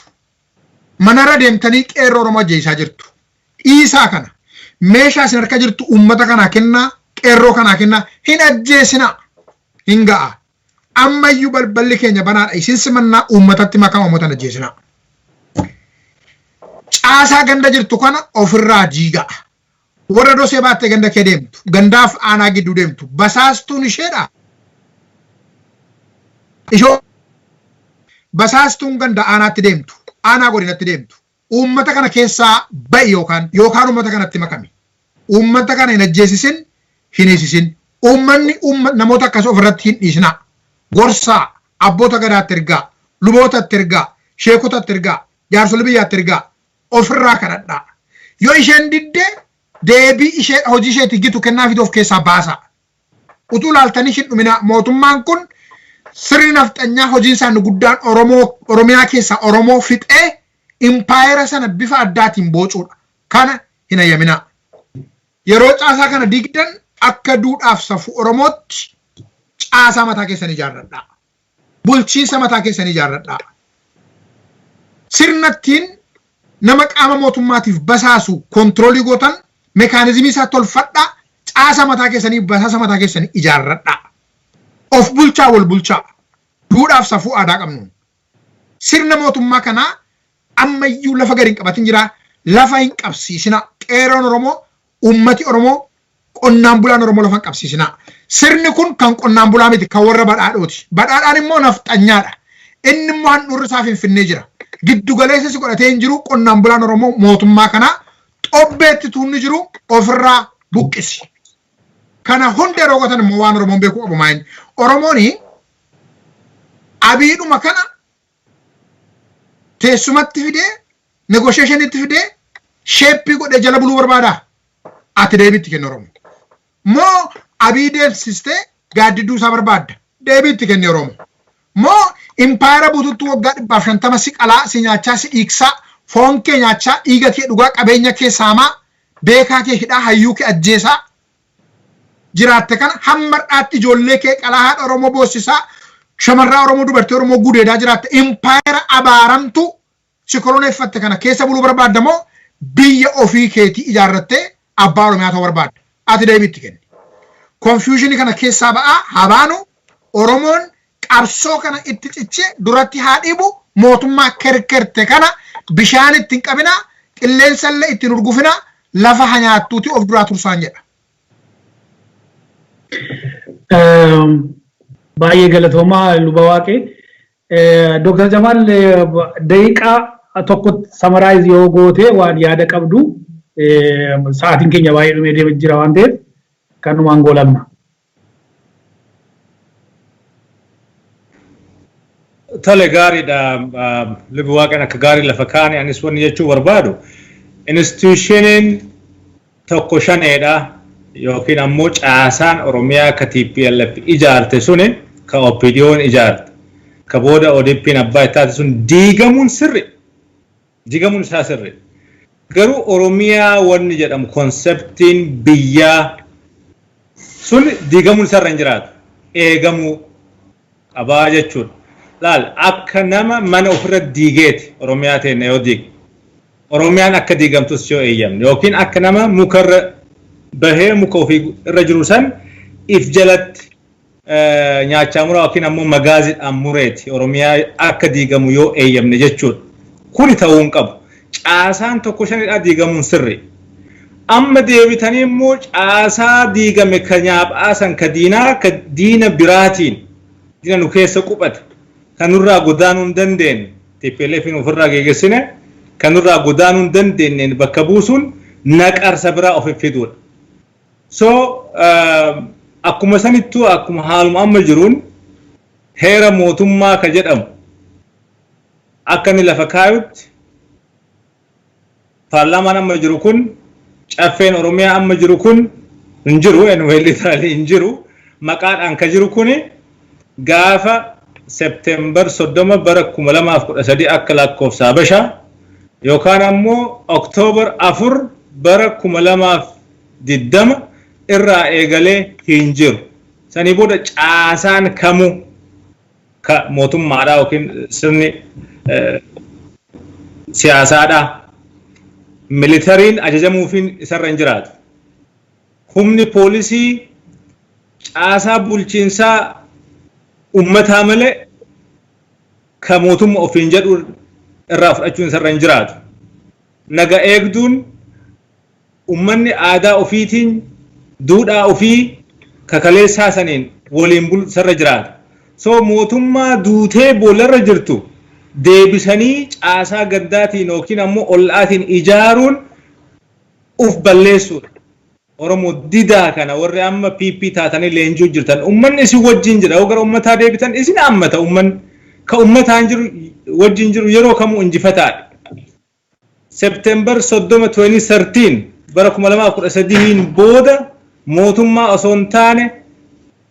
Manarra deemtanii qeerroo Oromoo ajjeesaa jirtu. Dhiisaa kana. Meeshaa isin harka jirtu uummata kanaa kennaa, qeerroo kanaa kennaa, hin ajjeesinaa. Hin ga'a. Ammayyuu balballi keenya banaadha. Isin simannaa, uummatatti makaa, uummata hin ajjeesinaa. Caasaa ganda jirtu kana ofirraa diigaa. Warra dosee baattee ganda kee deemtu, gandaaf aanaa gidduu deemtu, basaastuun isheedha. Ishoo basaastuun ganda aanaatti deemtu, aanaa godinatti deemtu, uummata kana keessaa ba'i yookaan uummata kanatti makami. Uummata kana hin ajjeesisin, hin hiisisin. Uummanni namoota akkas ofirratti hin dhiisinaa. Gorsaa, abboota gadaatti ergaa, lubootatti ergaa, sheekotatti ergaa, jaarsolii biyyaatti ergaa, ofirraa kadhadhaa. Yoo isheen didde, deebii ishee hojii isheetti gitu kennaa of keessaa baasaa. Utuu laaltanii hin dhuminaa. Mootummaan kun, sirni nafxanyaa, hojiin isaanii guddaan Oromoo Oromiyaa keessaa Oromoo fixee impaayera sana bifa addaatiin bocuudha. Kana hin ayyaminaa. Yeroo caasaa kana diigdan, akka duudhaaf safuu Oromootti caasaa mataa keessan ijaarradhaa. Bulchiinsa mataa keessan ijaarradhaa. Sirna ittiin nama qaama mootummaatiif basaasu control gootan mechanism isaa tolfadhaa. Caasa mataa keessanii, basaasa mataa keessanii ijaarradhaa. Of bulchaa, wal bulchaa. Duudhaaf safuu aadaa qabnuun. Sirna mootummaa kanaa ammayyuu lafa gadi hin qabatin jira. Lafa hin qabsiisina. Qeerroon Oromoo, uummati Oromoo, qonnaan bulaan Oromoo lafa hin qabsiisina. Sirni kun kan qonnaan bulaa miti, kan warra badhaadhooti. Badhaadhaan immoo nafxanyaadha. Inni immoo handhuurri isaa Finfinnee jira. Giddu galeessa si godhatee hin jiru. Qonnaan bulaan Oromoo mootummaa kanaa xobbeetti tuunni jiru ofirraa buqqisi. Kana hunda yeroo gootan immoo waan Oromoon beekuu qabu maayin? Oromoon Abiidhuma kana teessumatti fidee, negotiationitti fidee, shape godhee jala buluu barbaadaa? Ati deebiitti kenni Oromoo. Moo Abii deemsistee gaaddidduu isaa barbaadda? Deebiitti kenni Oromoo. Moo impaayera bututtuu waggaa 150 si qalaa, si nyaachaa, si dhiigsaa, foon kee nyaachaa, dhiiga kee dhugaa, qabeenya kee saamaa, beekaa kee hidhaa, hayyuu kee ajjeesaa jiraatte kana, hamma har'aatti ijoollee kee qalaa, haadha Oromoo boossisaa, shamarraa Oromoo, dubartii Oromoo gudeedaa jiraatte, impaayera abaaramtu si koloneeffatte kana keessa buluu barbaadda moo biyya ofii keetii ijaarrattee abbaa Oromiyaa ta'uu barbaadda? Ati deebiitti kenni. Confusion kana keessaa ba'aa haa baanu. Oromoon Qabsoo kana itti cichee duratti haa dhiibu. Mootummaa kerkerte kana bishaan itti hin qabinaa, qilleensa illee itti hin urgufinaa, lafa haa nyaattuuti of duraa tursaan jedha. Baay'ee galatoomaa, Luba Waaqee. Dr. Jamaal, daqiiqaa tokkotti summarize yoo goote waan yaada qabdu, sa'aatiin keenya baay'ee dhumee deemaa jira waan ta'eef kanumaan goolabna. Tole, gaariidha. Lubi Waaqeen akka gaarii lafa kaane. Anis wanni jechuu barbaadu, institutioniin tokko shaneedha yookiin ammoo caasaan Oromiyaa ka TPLF ijaarte suni, ka OPDO'n ijaarte, ka booda ODP'n abbaa ittaate sun diigamuun sirri. Diigamuun isaa sirri. Garuu Oromiyaa wanni jedhamu, conceptiin biyyaa sun diigamuun isarra hin jiraatu. Eegamuu qabaa jechuudha. Laal, akka nama mana ofirra diigeeti Oromiyaa teenya yoo diige. Oromiyaan akka diigamtus yoo eeyyamne, yookiin akka nama mukarra bahee muka ofii irra jiru san if jalatti nyaachaa muraa yookiin ammoo magaaziidhaan mureeti Oromiyaa akka diigamu yoo eeyyamne jechuudha. Kuni ta'uu hin qabu. Caasaan tokko shanidhaa diigamuun sirri. Amma deebitanii immoo caasaa diigame ka nyaaphaa san, ka diinaa, ka diina biraatiin, diina nu keessa quphate, kan nurraa godaanuu hin dandeenye, TPLF ofirraa geegessine, kan nurraa godaanuu hin dandeenyeen bakka buusuun naqarsa biraa ofi fiduudha. So akkuma sanittuu, akkuma haaluma amma jiruun, heera mootummaa ka jedhamu akka inni lafa kaayutti, paarlaamaan amma jiru kun, caffeen Oromiyaa amma jiru kun hin jiru, anyway, literally hin jiru. Maqaadhaan ka jiru kuni gaafa September 30 bara 2013 akka lakkoofsa Habashaa yookaan ammoo October 4 bara 2020 irraa eegalee hin jiru. Sanii booda caasaan kamuu ka mootummaadhaa yookiin sirni siyaasaadhaa militaryn ajajamuufiin isarra hin jiraatu. Humni poolisii caasaa bulchiinsaa ummataa malee ka mootummaa ofiin jedhu irraa fudhachuun isarra hin jiraatu. Naga eegduun ummanni aadaa ofiitiin, duudhaa ofii kakaleessaa saniin waliin bulu isarra jiraata. So mootummaa duutee boolarra jirtu deebisanii caasaa gandaatiin yookiin ammoo ollaatiin ijaaruun uf balleessuudha. Oromoo didaa kana, warri amma PP taatanii leenjuu jirtan, ummanni isin wajjin jira. Yoo gara ummataa deebitan isin hammata ummanni. Ka ummataan jiru wajjin jiru yeroo kamuu injifataadha. September 30 2013, bara 2013 booda mootummaa osoo hin taane,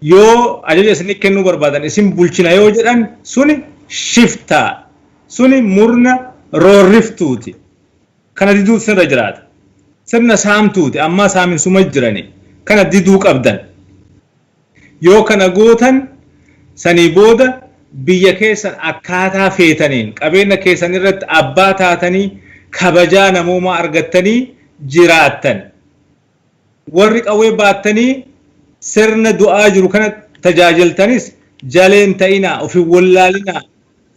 yoo ajaja isinii kennuu barbaadan, isin bulchina yoo jedhan, suni shiftaa, suni murna roorriftuuti. Kana diduu sirra jiraata. Sirna saamtuuti, ammaa saaminsuma jirani. Kana diduu qabdan. Yoo kana gootan, sanii booda biyya keessan akkaataa feetaniin, qabeenya keessan irratti abbaa taatanii, kabajaa namoomaa argattanii jiraattan. Warri qawwee baattanii sirna du'aa jiru kana tajaajiltanis jaleen ta'inaa, ofin wallaalinaa,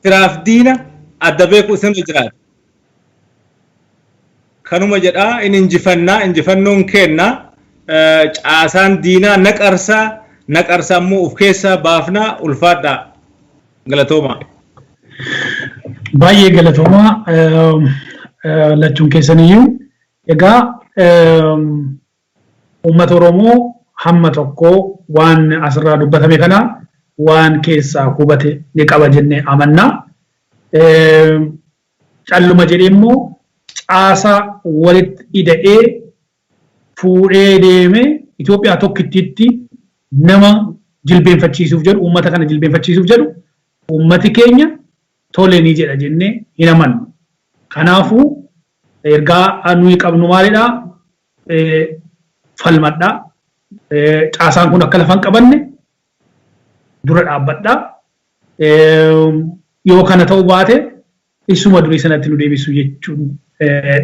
firaaf diina adda beekuu isinirra jiraata. Kanuma jedhaa. In injifannaa, injifannoon kenna. Caasaan diinaa naqarsaa, naqarsaa immoo of keessaa baafnaa. Ulfaadhaa, galatoomaa. Baay'ee galatoomaa lachuun keessaniyyuu. Egaa uummata Oromoo hamma tokko waan asirraa dubbatame kana waan keessaa hubate ni qaba jennee amanna. Calluma jedhee immoo caasaa walitti ida'ee fuudhee deemee Itoophiyaa tokkittiitti nama jilbeenfachiisuuf jedhu, uummata kana jilbeenfachiisuuf jedhu, uummati keenya tole ni jedha jennee hin amannu. Kanaafuu ergaa nuyi qabnu maalidhaa? Falmadhaa. Caasaan kun akka lafa hin qabanne dura dhaabbadhaa. Yoo kana ta'uu baate isuma durii sanatti nu deebisu jechuun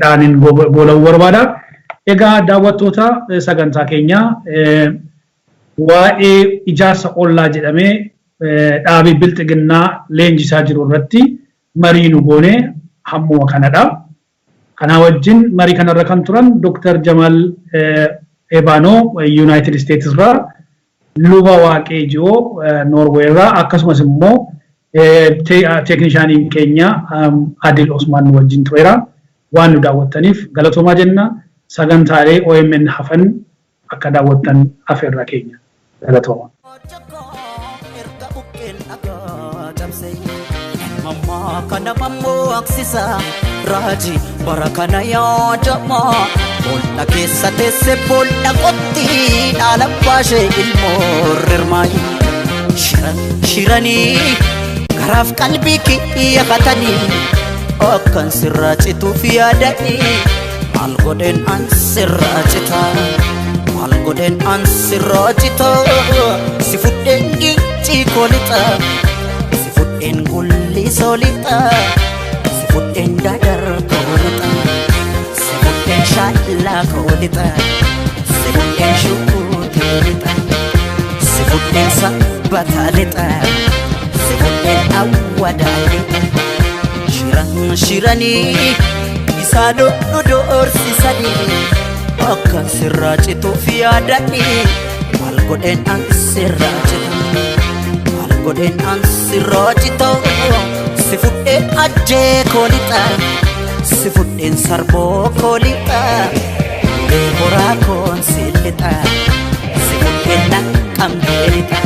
dhaanin goolabuu barbaada. Egaa daawwattoota sagantaa keenyaa, waa'ee ijaarsa ollaa jedhamee dhaabii bilxiginnaa leenjisaa jiru irratti marii nu goone hammuma kanadha. Kanaa wajjin marii kanarra kan turan Dr. Jamal Ebaanoo United States irraa, Luba Waaqee Ji'oo Norway irraa, akkasumas immoo teeknishaaniin keenya Adil Osmaan nu wajjin tureera. Waan nu daawwattaniif galatoomaa jenna. Sagantaalee OMN hafan akka daawwattan afeerraa keenya. Galatooma. Erga bukkeen dhagaa cabse mammaa kana mammaksisa raajii bara kana yaadama bool'a keessa teesse bool'a qotti dhaala baashee ilmoo rirmaayi shiran shiranii garaaf qalbii kiyya katanii akkan sirraa cituuf yaadanii maal godheen an sirraa citaa maal godheen an sirraa citaa si fudheen gincii koo lixa si fudheen gullisoo lixa si fudheen dadar koo lixa si fudheen shaallaa koo lixa si fudheen shukuutee lixa si fudheen sabbataa lixa si fudheen awwadaa lixa shiran shiranii isaan nu doorsisanii akkan sirraa cituuf yaadanii maal godheen an sirraa cita maal godheen an sirraa cita si fudheen ajjee koo lixa si fudheen sarboo koo lixa ulee horaa koon si lixa si fudheen naqqamtee lixa.